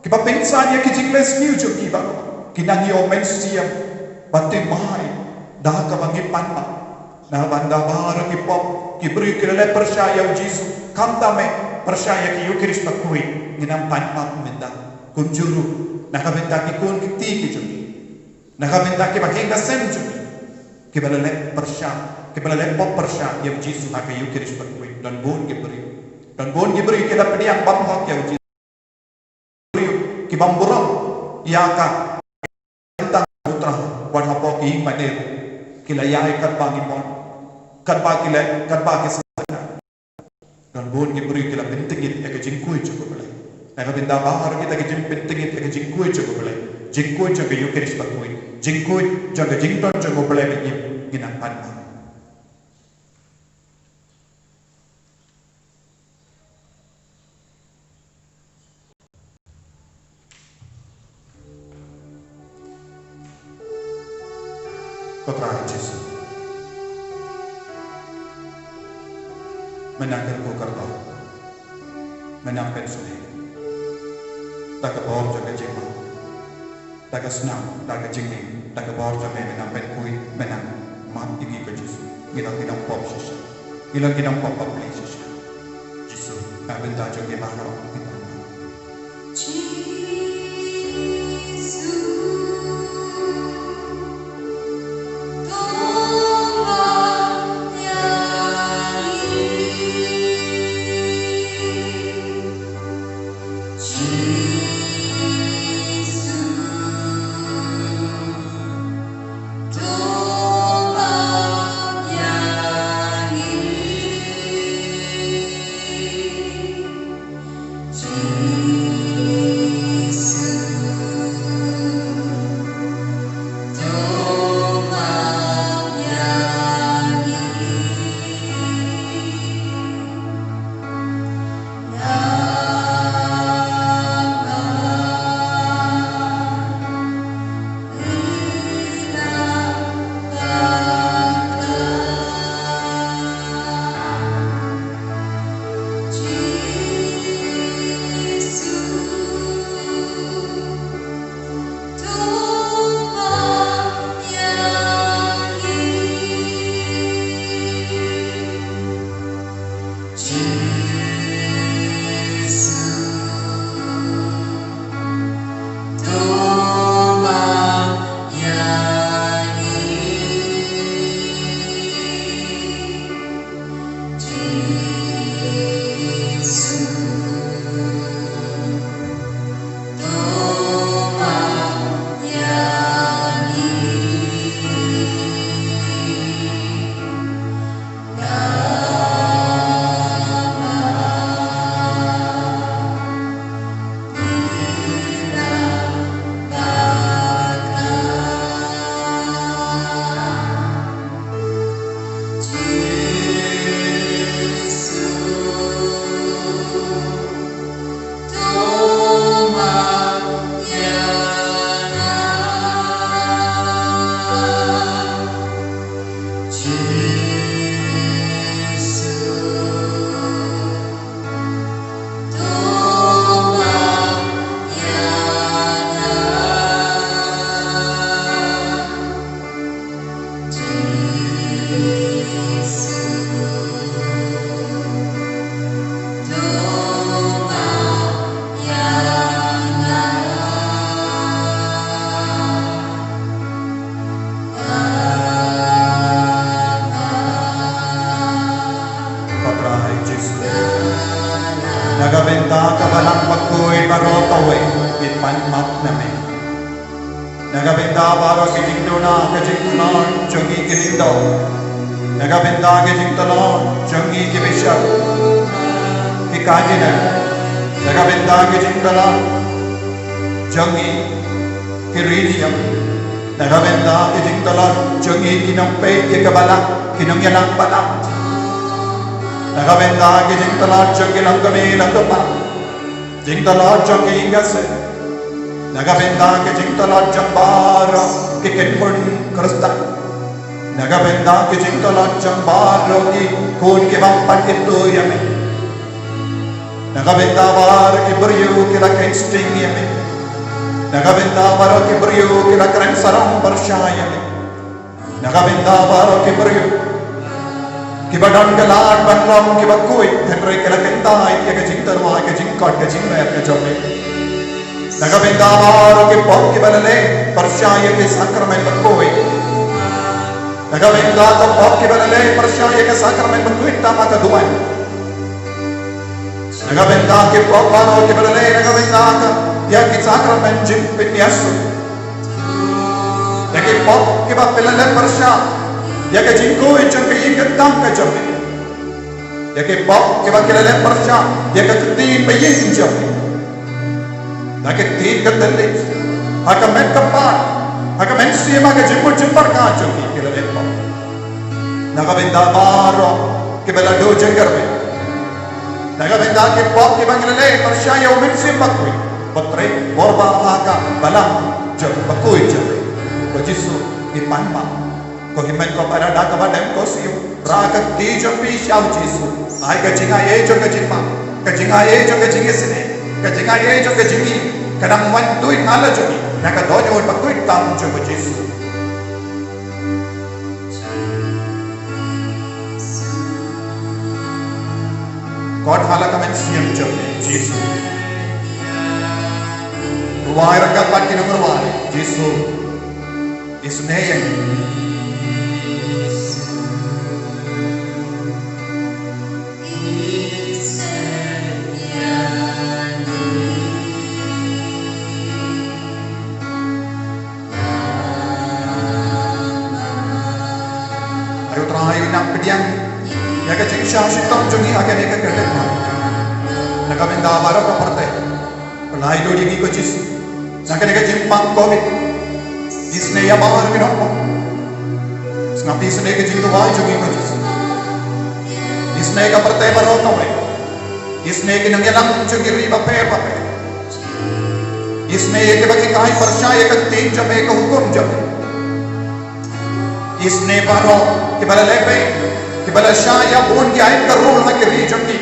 kiba pynsan ïa ki jingleh sniew jong ki baroh, ki nang ïoh mynsiem ba thymmai da kaba ngi pan map. Na ka bynta baroh ki pop, ki briew ki la leh pyrshah ïa u Jisu, khamtam eh pyrshah ïa ka Eucharist bakhuid, ngi nang pan map mynta. Kumjuh ruh na ka bynta ki khun ki kti ki jong ngi, na ka bynta kiba hiar ka sem jong ngi, kiba la leh pyrshah, kiba la leh pop pyrshah ïa u Jisu ha ka Eucharist bakhuid. Don bun ki briew, don bun ki briew ki la pdiang bymhok ïa u Jisu. Briew ki bym burom ïa ka bynta u Trai, wat hapoh ki ïing mane ruh ki la ïaid katba ngi mon, katba ki leh, katba ki sngewthuh. Don bun ki briew ki la pyntngit ïa ka jingkhuid jong U Blei. Na ka bynta baroh kita ki jingpyntngit ïa ka jingkhuid jong U Blei, jingkhuid jong ka Eucharist bakhuid, jingkhuid jong ka jingdon jong U Blei ba im, ngi nang pan map. Ko Trai Jisu, me nang kyrkhu kyrdoh, me nang pynsngewsih da ka bor jong ka jingmap, da ka snam, da ka jingim, da ka bor jong me, me nang pynkhuid, me nang map ïa ngi ko Jisu. Ngi long ki nongpop shisha, ngi long ki nongpop bapli shisha. Jisu, na ka bynta jong ngi baroh ngi pan map. bynta ka balang bakhuid baroh kawei, ngi pan map na me. Na ka bynta baroh ki jingduna, ka jingkhlaiñ jong ngi ki lyngdoh. Na ka bynta ki jingtlot jong ngi ki bishop, ki cardinal. Na ka bynta ki jingtlot jong ngi ki riewniam. Na ka bynta ki jingtlot jong ngi ki nongpeit ïa ka balang, ki nongïalang balang. Na ka bynta ki jingtlot jong ngi long kmie long kpa, jingtlot jong ngi ïing ïaseng. Na ka bynta ki jingtlot jong baroh ki kynhun Khristan. Na ka bynta ki jingtlot jong baroh ki khun ki bym pat kyntu ïa me. Na ka bynta baroh ki briew ki la kren sting ïa me. Na ka bynta baroh ki briew ki la kren sarong pyrshah ïa me. Na ka bynta baroh ki briew kiba don ka lad ban long kiba khuid, hynrei ki la kyntait ïa ka jingtyrwa, ka jingkoit, ka jingmer ka jong me. Na ka bynta baroh ki pop kiba la leh pyrshah ïa ki sakramen bakhuid. Na ka bynta ki pop kiba la leh pyrshah ïa ki sakramen bakhuid tang ha ka duwan. Na ka bynta ki pop baroh kiba la leh na ka bynta ka, ïa ki sakramen jingpynïasoh. Ïa ki pop kiba pynleh pyrshah ïa ka jingkhuid jong ka ïing ka sem ka jong me. Ïa ki pop kiba ki la leh pyrshah ïa ka ktien ba ïeit jong me. Na ka ktien ka thylliej, ha ka met ka phad, ha ka mynsiem, ha ka jingmut jingpyrkhat jong ki, ki la leh pop. Na ka bynta baroh kiba la duh jingkyrmen. Na ka bynta ki pop kiba ngi la leh pyrshah ïa u Mynsiem Bakhuid, ba trei bor ba ha ka balang jong bakhuid jong me. Ko Jisu, ngi pan map. Ko hynmen ko para da kaba dem ko siew, rah ka kti jong phi sha u Jisu. Ai ka jingaiei jong ka jingma, ka jingaiei jong ka jingisynei, ka jingaiei jong ka jingim, ka nang wan tuid na la jong ngi na ka dohnud bakhuid tam jong u Jisu. Kot ha la ka mynsiem jong me, Jisu. Rwai ryngkat bad ki nongrwai, Jisu. Isynei ïa ngi. Ai U Trai, u nang pdiang ïa ka jingshah shitom jong ngi ha kane ka kyrteng. Na ka bynta baroh ka pyrthei, pynlait lut ïa ngi ko Jisu. Na kane ka jingpang Covid, isynei ïa baroh ki nongpang. Sngap isynei ka jingduwai jong ngi ko Jisu. Isynei ka pyrthei baroh kawei. Isynei ki nongïalam jong ki ri bapher bapher. Isynei ïa kiba ki kai pyrshah ïa ka ktien jong me, ka hukum jong me. Isynei baroh kiba la leh beiñ, kiba la shah ïa bun ki aiñ ka rul ha ki ri jong ki,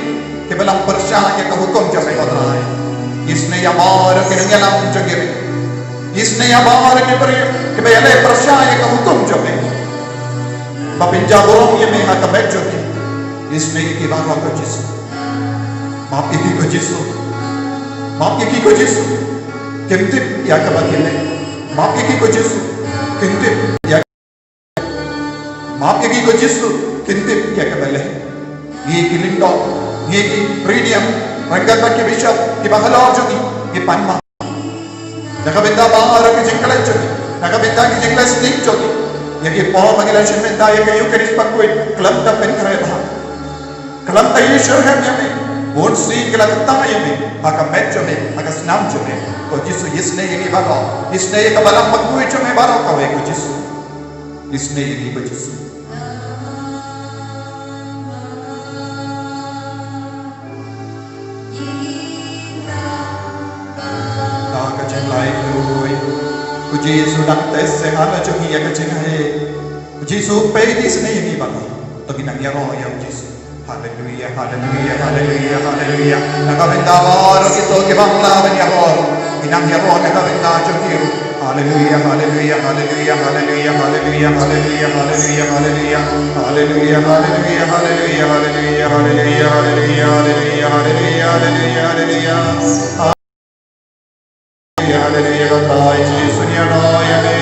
kiba la pyrshah ïa ka hukum jong me, Ko Trai. Isynei ïa baroh ki nongïalam jong ki ri. Isynei ïa baroh ki briew kiba ïaleh pyrshah ïa ka hukum jong me, ba pynjah burom ïa me ha ka met jong ki. Isynei ïa ki baroh ko Jisu. Map ïa ki ko Jisu. Map ïa ki ko Jisu. Kim tip ïa kaba ki leh. Map ïa ki ko Jisu. Kim tip ïa Map ïa ki ko Jisu, kin tip ïa kaba leh. Ngi ki lyngdoh, ngi ki riewniam, ryngkat bad ki bishop, kiba halor jong ngi, ngi pan map. Na ka bynta baroh ki jingklet jong ngi, na ka bynta ki jingklet sting jong ngi. Ïa ki por ba ngi la shim bynta ïa ka Eucharist bakhuid, khlem da pynkhreh bha, khlem da ïasyrhem ïa me, bun sien ki la kyntait ïa me ha ka met jong me, ha ka snam jong me. Ko Jisu, isynei ïa ngi baroh, isynei ïa ka balang bakhuid jong me baroh kawei ko Jisu. Isynei ïa ngi ko Jisu. Da ka jinglait luid, ko Jisu dang test ïa ka jong ngi ïa ka jingaiei. Ko Jisu, peit, isynei ïa ngi baroh. To ngin nang ïaroh ïa u Jisu. Haleluia, haleluia, haleluia, haleluia. Na ka bynta baroh kito kiba la ban ïaroh, ngin nang ïaroh na ka bynta jong ki ruh. Haleluia, haleluia, haleluia, haleluia, haleluia, haleluia, haleluia. Haleluia, haleluia, haleluia, haleluia, haleluia, haleluia, haleluia, haleluia, haleluia. Haleluia, Trai Jisu, ngi ïaroh ïa me,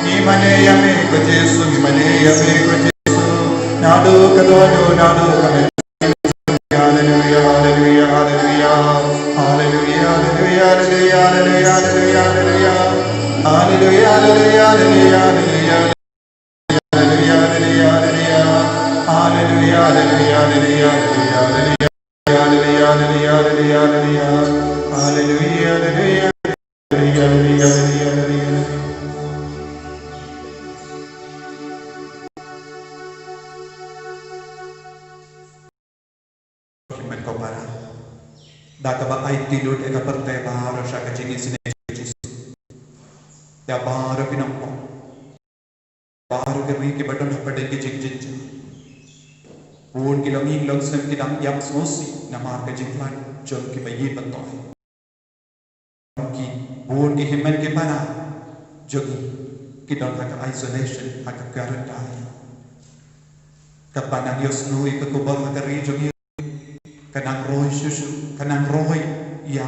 ngi mane ïa me ko Jisu, ngi mane ïa me ko Jisu. Naduh ka dohnud, naduh ka mynsiem. Haleluia, haleluia, haleluia. Hallelujah, hallelujah, hallelujah. Hallelujah, hallelujah, hallelujah, hallelujah. Hallelujah, hallelujah, hallelujah, hallelujah. Hallelujah, hallelujah, hallelujah, hallelujah. Hallelujah, hallelujah, hallelujah, hallelujah. Ki met ko para. Da kaba aiti lut ïa ka pyrthei baroh sha ka jingisynei jong U Jisu. Ïa baroh ki nongpop, baroh ki ri kiba don hapdeng ki jingjynjar. Bun ki longïing longsem ki dang ïap sngewsih namar ka jingkhlaiñ jong kiba ïeit ba thymmai. Ki bun ki hynmen ki para jong ngi ki don ha ka isolation, ha ka quarantine. Kaba nang ïohsngew ïa ka khubor ha ka ri jong ngi, ka nang roi shuh shuh, ka nang roi ïa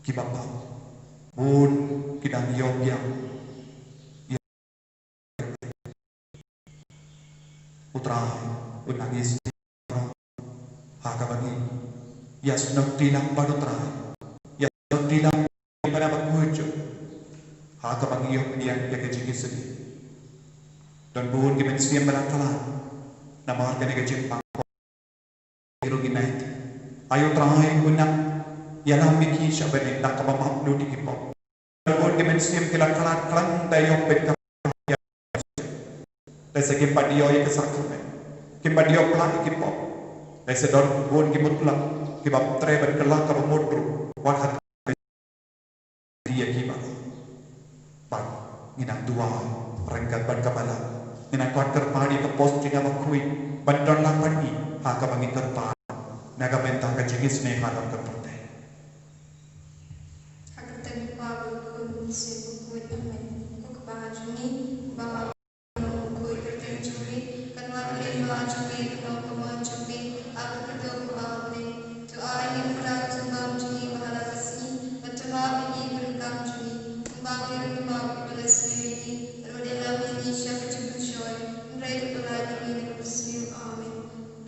kiba pop. Bun ki dang ïoh biang. U Trai un nang ïasnoh ha kaba ngi ïasnoh kti lang bad U Trai, ïasnoh kti lang bad U Trai ha kaba ngi ïoh pdiang ïa ka jingisynei. Don bun ki mynsiem ba la khlad namar kane ka jingpang. Ruh ngi nai, ai U Trai un nang ïalam ïa ki sha bneng da kaba map lut ïa ki pop. Bun ki mynsiem ki la khlad khlem da ïoh pynkylla. Lehse kim pat ïoh ïa ki sakramen, kim pat ïoh pynkylla ïa ki pop. Lehse don bun ki mutlop kiba treh ban kylla kaba mut ruh, wat ha ïa kiba. Bad ngi nang duwai ryngkat bad ka balang, ngi nang kwah kyrpad ïa ka pop jong ngi ba khuid ban don lang bad ngi ha kaba ngi kyrpad na ka bynta ka jingisynei halor ka pyrthei. Ha ka kyrteng u Kpa bad u Khun bad u Mynsiem Bakhuid. Amen. Ko Kpa jong ngi, ba ha u kyrteng jong me, kan wan ka kyrteng jong me, kan long ka mon jong me, ha ka kyrteng ba ha bneng. To ai ïa ngi u khlaiñ jong ngi ba ha la ka sngi, bad to map ïa ngi ki kam jong ngi, kumba ngi ruh ngi map ïa kiba la sngewsih ïa ngi, bad wat ïalam ïa ngi sha ka jingpynshoi, hynrei to pyllait ïa ngi na kaba sniew. Amen.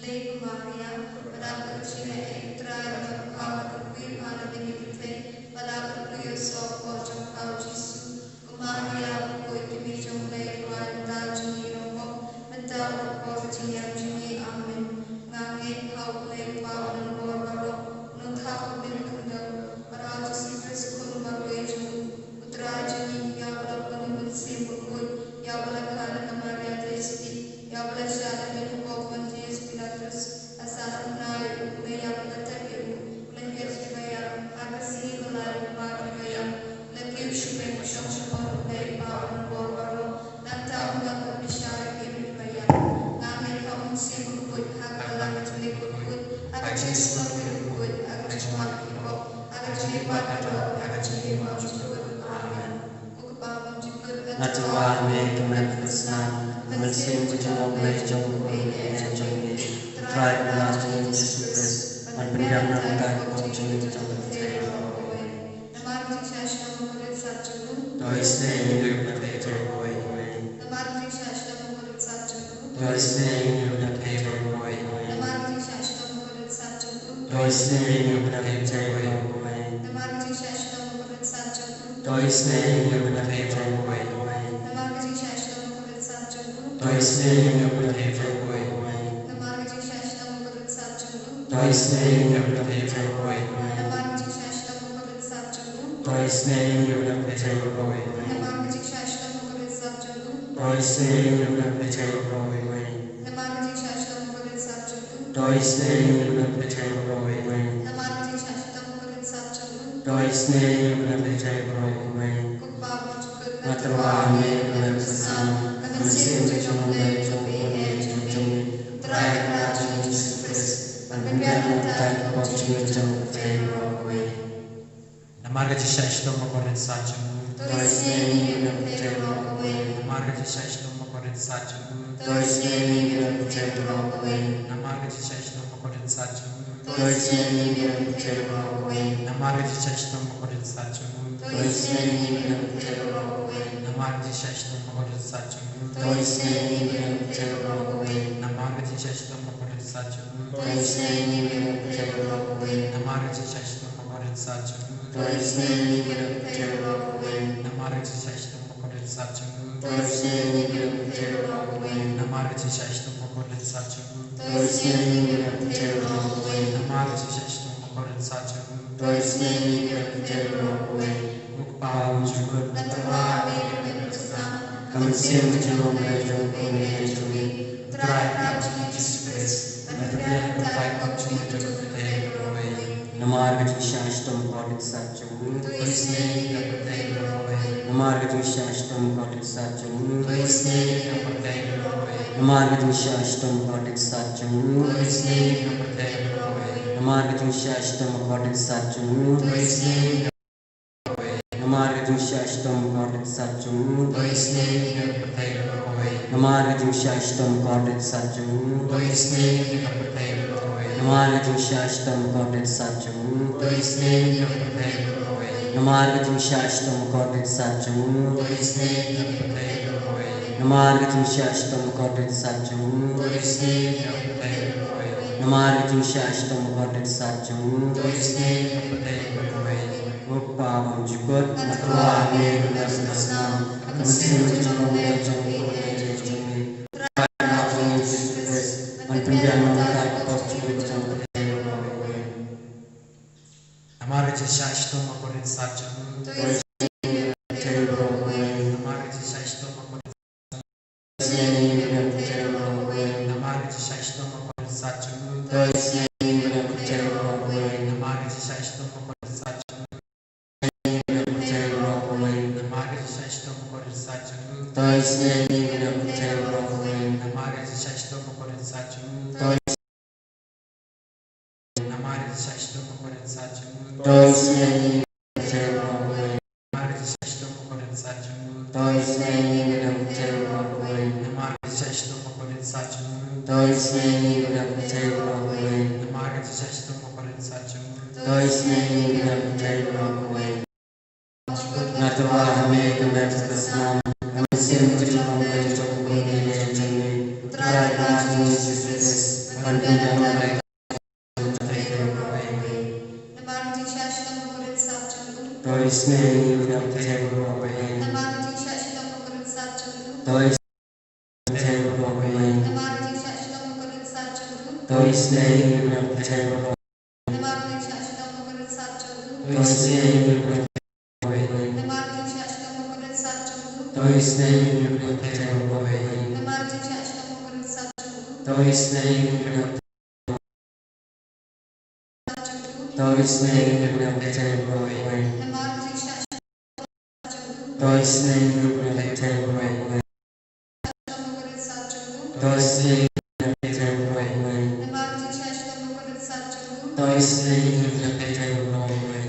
Blei ko Maria, ba don ka jingïeit, U Trai u don bad me, ba ha la ka sngi, bad ha la ka pyrthei, ba ha la ka pyrthei, u soh ka jong ka u Jisu. Ko Maria bakhuid, ka Mei jong U Blei, to ai lynti jong ngi ki nongpop, mynta bad ha ka por ka jingïap jong ngi. Amen. Nga ngeit ha U Blei Kpa uba don bor baroh, u Nongthaw uba khyndew, bad ha U Jisu Khrist u Khun uba kyrkhu jong u, U Trai jong ngi, ïa uba la pynlong da u Mynsiem Bakhuid, ïa uba la kha na ka Maria Theisotti, ïa uba la shah lyndet ha u pop Pontius Pilatus, la sahnarphna ïa u, la ïap, la tep ïa u, la hiar sha ka ïing, ha ka sngi ba lai ba mar na ka ïing, la kiew sha pdeng ka shong shabor U Blei Kpa uba don bor baroh, nangta un wan ban bishar ïa kiba ïap. Nga ngeit ha U Mynsiem Bakhuid, ha ka Balang jong U Blei uba khuid, ha ka jingshlur jong U Blei uba khuid, ha ka jingwan jong ki pop, ha ka jingïaid baroh, ha ka jingim baroh. Amen. Ko Kpa ba ha ka jingkut, nga tyrwa ha me ka met ka snam, ka mynsiem ka jong U Blei jong U Blei jong ngi, Trai Kpa jong ngi Jisu Khrist, ban pynbiang na ka bynta ka pop jong ngi bad jong ka pyrthei baroh. Amen. Namar ka jingshah shnong bakordit sat jong u, to isynei ïa ngi ruh na ka bynta ka pyrthei baroh. Amen. Namar ka jingshah shnong bakordit sat jong u, to isynei ïa ngi ruh na ka bynta ka pyrthei baroh. Amen. Namar ka jingshah shnong bakordit sat jong u, to isynei ïa ngi ruh na ka bynta ka pyrthei baroh. Amen. Namar ka jingshah shnong bakordit sat jong u, to isynei ïa ngi ruh na ka bynta ka pyrthei baroh. Amen. Namar ka jingshah shnong bakordit sat jong u, to isynei ïa ngi ruh na ka bynta ka pyrthei baroh. Amen. Namar ka jingshah shnong bakordit sat jong u, to isynei ïa ngi ruh na ka bynta ka pyrthei baroh. Amen. Namar ka jingshah shnong bakordit sat jong u, to isynei ïa ngi ruh na ka bynta ka pyrthei baroh. Amen. Namar ka jingshah shnong bakordit sat jong u, to isynei ïa ngi ruh na ka bynta ka pyrthei baroh. Amen. Namar ka jingshah shnong bakordit sat jong u, to isynei ïa ngi ruh na ka bynta ka pyrthei baroh. Amen. Namar ka jingshah shnong bakordit sat jong u, to isynei ïa ngi ruh na ka bynta ka pyrthei baroh. Amen. Ko Kpa ba ha ka jingkut, nga tyrwa ha me ka met ka snam, ka mynsiem ka jong U Blei uba ha ka ïing jong ngi, Trai Kynrad jong ngi Jisu Khrist, ban pynbiang na ka bynta ka pop jong ngi bad jong ka pyrthei baroh. Amen. Namar ka jingshah shnong bakordit sat jong u, to isynei ïa ngi ruh na ka bynta ka pyrthei baroh. Amen. Namar ka jingshah shnong bakordit sat jong u, to isynei ïa ngi ruh na ka bynta ka pyrthei baroh. Amen. Namar ka jingshah shnong bakordit sat jong u, to isynei ïa ngi ruh na ka bynta ka pyrthei baroh. Amen. Namar ka jingshah shnong bakordit sat jong u, to isynei ïa ngi ruh na ka bynta ka pyrthei baroh. Amen. Namar ka jingshah shnong bakordit sat jong u, to isynei ïa ngi ruh na ka bynta ka pyrthei baroh. Amen. Namar ka jingshah shnong bakordit sat jong u, to isynei ïa ngi ruh na ka bynta ka pyrthei baroh. Amen. Namar ka jingshah shnong bakordit Kordit sat jong u. To isynei ïa ngi kiba dang pyrthei baroh kawei. Namar ka jingshisha shitom bakordit sat jong u. To isynei ïa ngi kiba dang pyrthei baroh kawei. Namar ka jingshisha shitom bakordit sat jong u. To isynei ïa ngi kiba dang pyrthei baroh kawei. Namar ka jingshisha shitom bakordit sat jong u. To isynei ïa ngi kiba dang pyrthei baroh kawei. Ko Kpa bymjukut. Nga tyrwa ha me ha ka bynta ka snam, ka mynsiem ka jinglong beit jong U Blei jong ngi. Trai Kpa jong ngi Jisu Khrist, ban pynbiang ïa ka kop jong ngi bad jong ka pyrthei baroh kawei. Namar ka jingshisha shitom bakordit sat jong u. To isynei ïa ngi kiba dang pyrthei baroh kawei. Namar ka jingshisha shitom bakordit sat jong u. To isynei ïa ngi kiba dang pyrthei baroh kawei. Namar ka jingshisha shitom bakordit sat jong u. To isynei ïa ngi kiba dang pyrthei baroh kawei. Namar ka jingshisha shitom bakordit sat jong u. To isynei ïa ngi kiba dang pyrthei baroh kawei. Namar ka jingshisha shitom bakordit sat jong u. To isynei ïa ngi kiba dang pyrthei baroh kawei. Namar ka jingshisha shitom bakordit sat jong u. To isynei ïa ngi kiba dang pyrthei baroh kawei. Namar ka jingshisha shitom bakordit sat jong u. To isynei ïa ngi kiba dang pyrthei baroh kawei. Namar ka jingshisha shitom bakordit sat jong u. To isynei ïa ngi kiba dang pyrthei baroh kawei. Namar ka jingshisha shitom bakordit sat jong u. To isynei ïa ngi kiba dang pyrthei baroh kawei. Namar ka jingshisha shitom bakordit sat jong u. To isynei ïa ngi kiba dang pyrthei baroh kawei. Ko Kpa bymjukut. Nga tyrwa ha me ha ka bynta ka snam, ka mynsiem ka jinglong beit jong U Blei jong ngi. Trai Kpa jong ngi Jisu Khrist, ban pynbiang ïa ka kop jong ngi bad jong ka pyrthei baroh kawei. Namar ka jingshisha shitom bakordit sat jong u. To isynei ïa ngi kiba dang pyrthei baroh kawei. Namar ka jingshisha shitom bakordit sat jong u. To isynei ïa ngi kiba dang pyrthei baroh kawei. Namar ka jingshisha shitom bakordit sat jong u. To isynei ïa ngi kiba dang pyrthei baroh kawei. Namar ka jingshisha shitom bakordit sat jong u. Namar ka jingshisha shitom bakordit sat jong u. To isynei ïa ngi kiba dang pyrthei baroh kawei. Namar ka jingshisha shitom bakordit sat jong u. To isynei ïa ngi kiba dang pyrthei baroh kawei. Namar ka jingshisha shitom bakordit sat jong u. To isynei ïa ngi kiba dang pyrthei baroh kawei. Namar ka jingshisha shitom bakordit sat jong u. To isynei ïa ngi kiba dang pyrthei baroh kawei. Namar ka jingshisha shitom bakordit sat jong u. To isynei ïa ngi kiba dang pyrthei baroh kawei. Namar ka jingshisha shitom bakordit sat jong u. To isynei ïa ngi kiba dang pyrthei baroh kawei. Nga tyrwa ha me ha ka bynta ka snam, ka mynsiem ka jinglong beit jong U Blei jong ngi. Trai Kpa jong ngi Jisu Khrist, ban pynbiang ïa ka kop jong ngi bad jong ka pyrthei baroh kawei. Namar ka jingshisha shitom bakordit sat jong u. To isynei ïa ngi kiba dang pyrthei baroh kawei. Namar ka jingshisha shitom bakordit sat jong u. To isynei ïa ngi kiba dang pyrthei baroh kawei. Namar ka jingshisha shitom bakordit sat jong u. To isynei ïa ngi kiba dang pyrthei baroh kawei. Namar ka jingshisha shitom bakordit sat jong u. To isynei ïa ngi kiba dang pyrthei baroh kawei. Namar ka jingshisha shitom bakordit sat jong u. To isynei ïa ngi kiba dang pyrthei baroh kawei. Namar ka jingshisha shitom bakordit sat jong u. To isynei ïa ngi kiba dang pyrthei baroh kawei. To isynei ïa ngi kiba dang pyrthei baroh kawei. Namar ka jingshisha shitom bakordit sat jong u. To isynei ïa ngi kiba dang pyrthei baroh kawei. To isynei ïa ngi kiba dang pyrthei baroh kawei. Namar ka jingshisha shitom bakordit sat jong u. To isynei ïa ngi kiba dang pyrthei baroh kawei.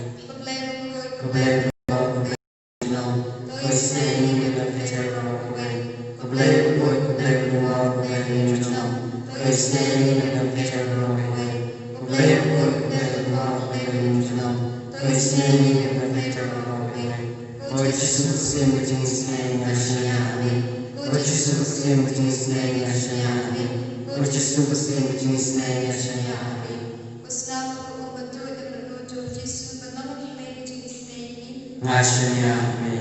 Ko Blei bakhuid, ko Blei bakhuid, ko Blei junom. To isynei ïa ngi kiba dang pyrthei baroh kawei. Ko Blei bakhuid, ko Blei bakhuid, ko Blei junom. To isynei ïa ngi kiba dang pyrthei baroh kawei. Ko Blei bakhuid, ko Blei bakhuid, ko Blei junom. To isynei ïa ngi kiba dang pyrthei baroh kawei. Ko Jisu Khrist ka jong ngi, nga shaniah ha me. Ko Jisu Khrist ka jong ngi, nga shaniah ha me. Ko Jisu Khrist ka jong ngi, nga shaniah ha me. Ko snam, ko um bad ko jong U Jisu, ka long ka jingmut ka jingisynei ïa ngi. Nga shaniah ha me.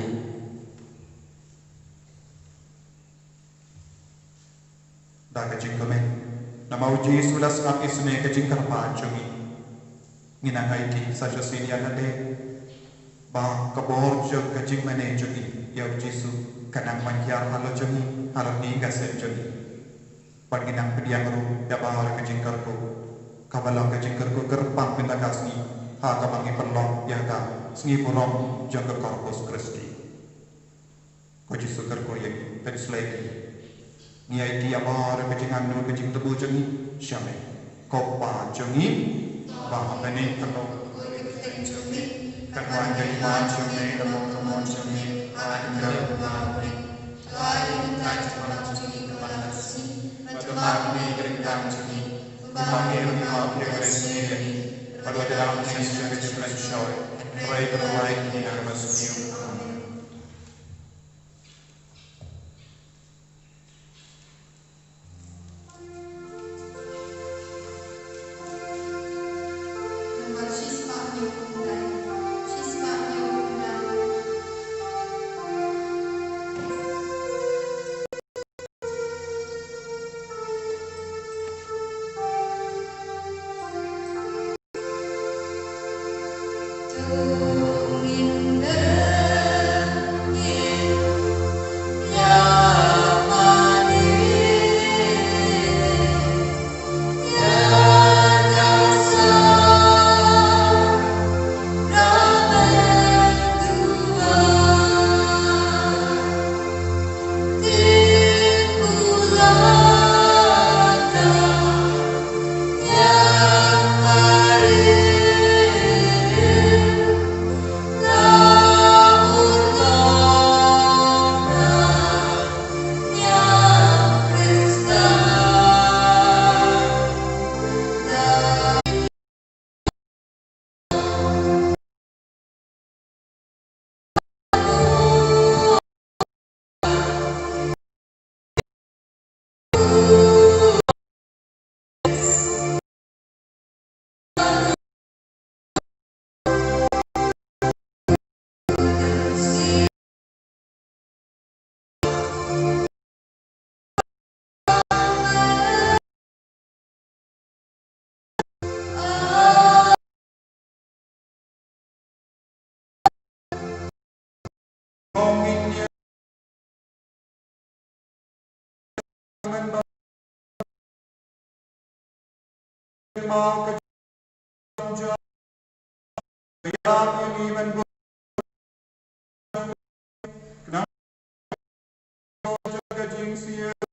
Da ka jingkmen, namar U Jisu u la sngap isynei ka jingkyrpad jong ngi, ngin nang aiti sa shisien ïa lade, ba ka bor jong ka jingmane jong ngi ïa U Jisu kan nang ban hiar halor jong ngi, halor ki ïing ki sem jong ngi. Bad ngin nang pdiang ruh ïa baroh ka jingkyrkhu, kaba long ka jingkyrkhu kyrpang mynta ka sngi, ha kaba ngi pynlong ïa ka sngi burom jong ka Corpus Christi. Ko Jisu, kyrkhu ïa ngi, pynsleh ïa ngi. Ngi aiti ïa baroh ka jingangnud ka jingthmu jong ngi sha me. Ko Kpa jong ngi ba ha bneng, kan long ka kyrteng jong me, kan wan ka hima jong me, kan long ka mon jong me ha ka khyndew bad ha bneng. To ai ïa ngi u tai jong u kaba ar sien, bad to map ïa ngi ki ryngkang jong ngi, kumba ngi ruh ngi map ïa kiba isynei ïa ngi. Bad wat ïalam ngi sha ka jingpynshoi, hynrei to duwai ïa ngi na ka bymjukut. Amen. Namar shi spah hynñiew phew khyndai. Mawkajong, ka ïa ngi ban buh khnang ka jingsiew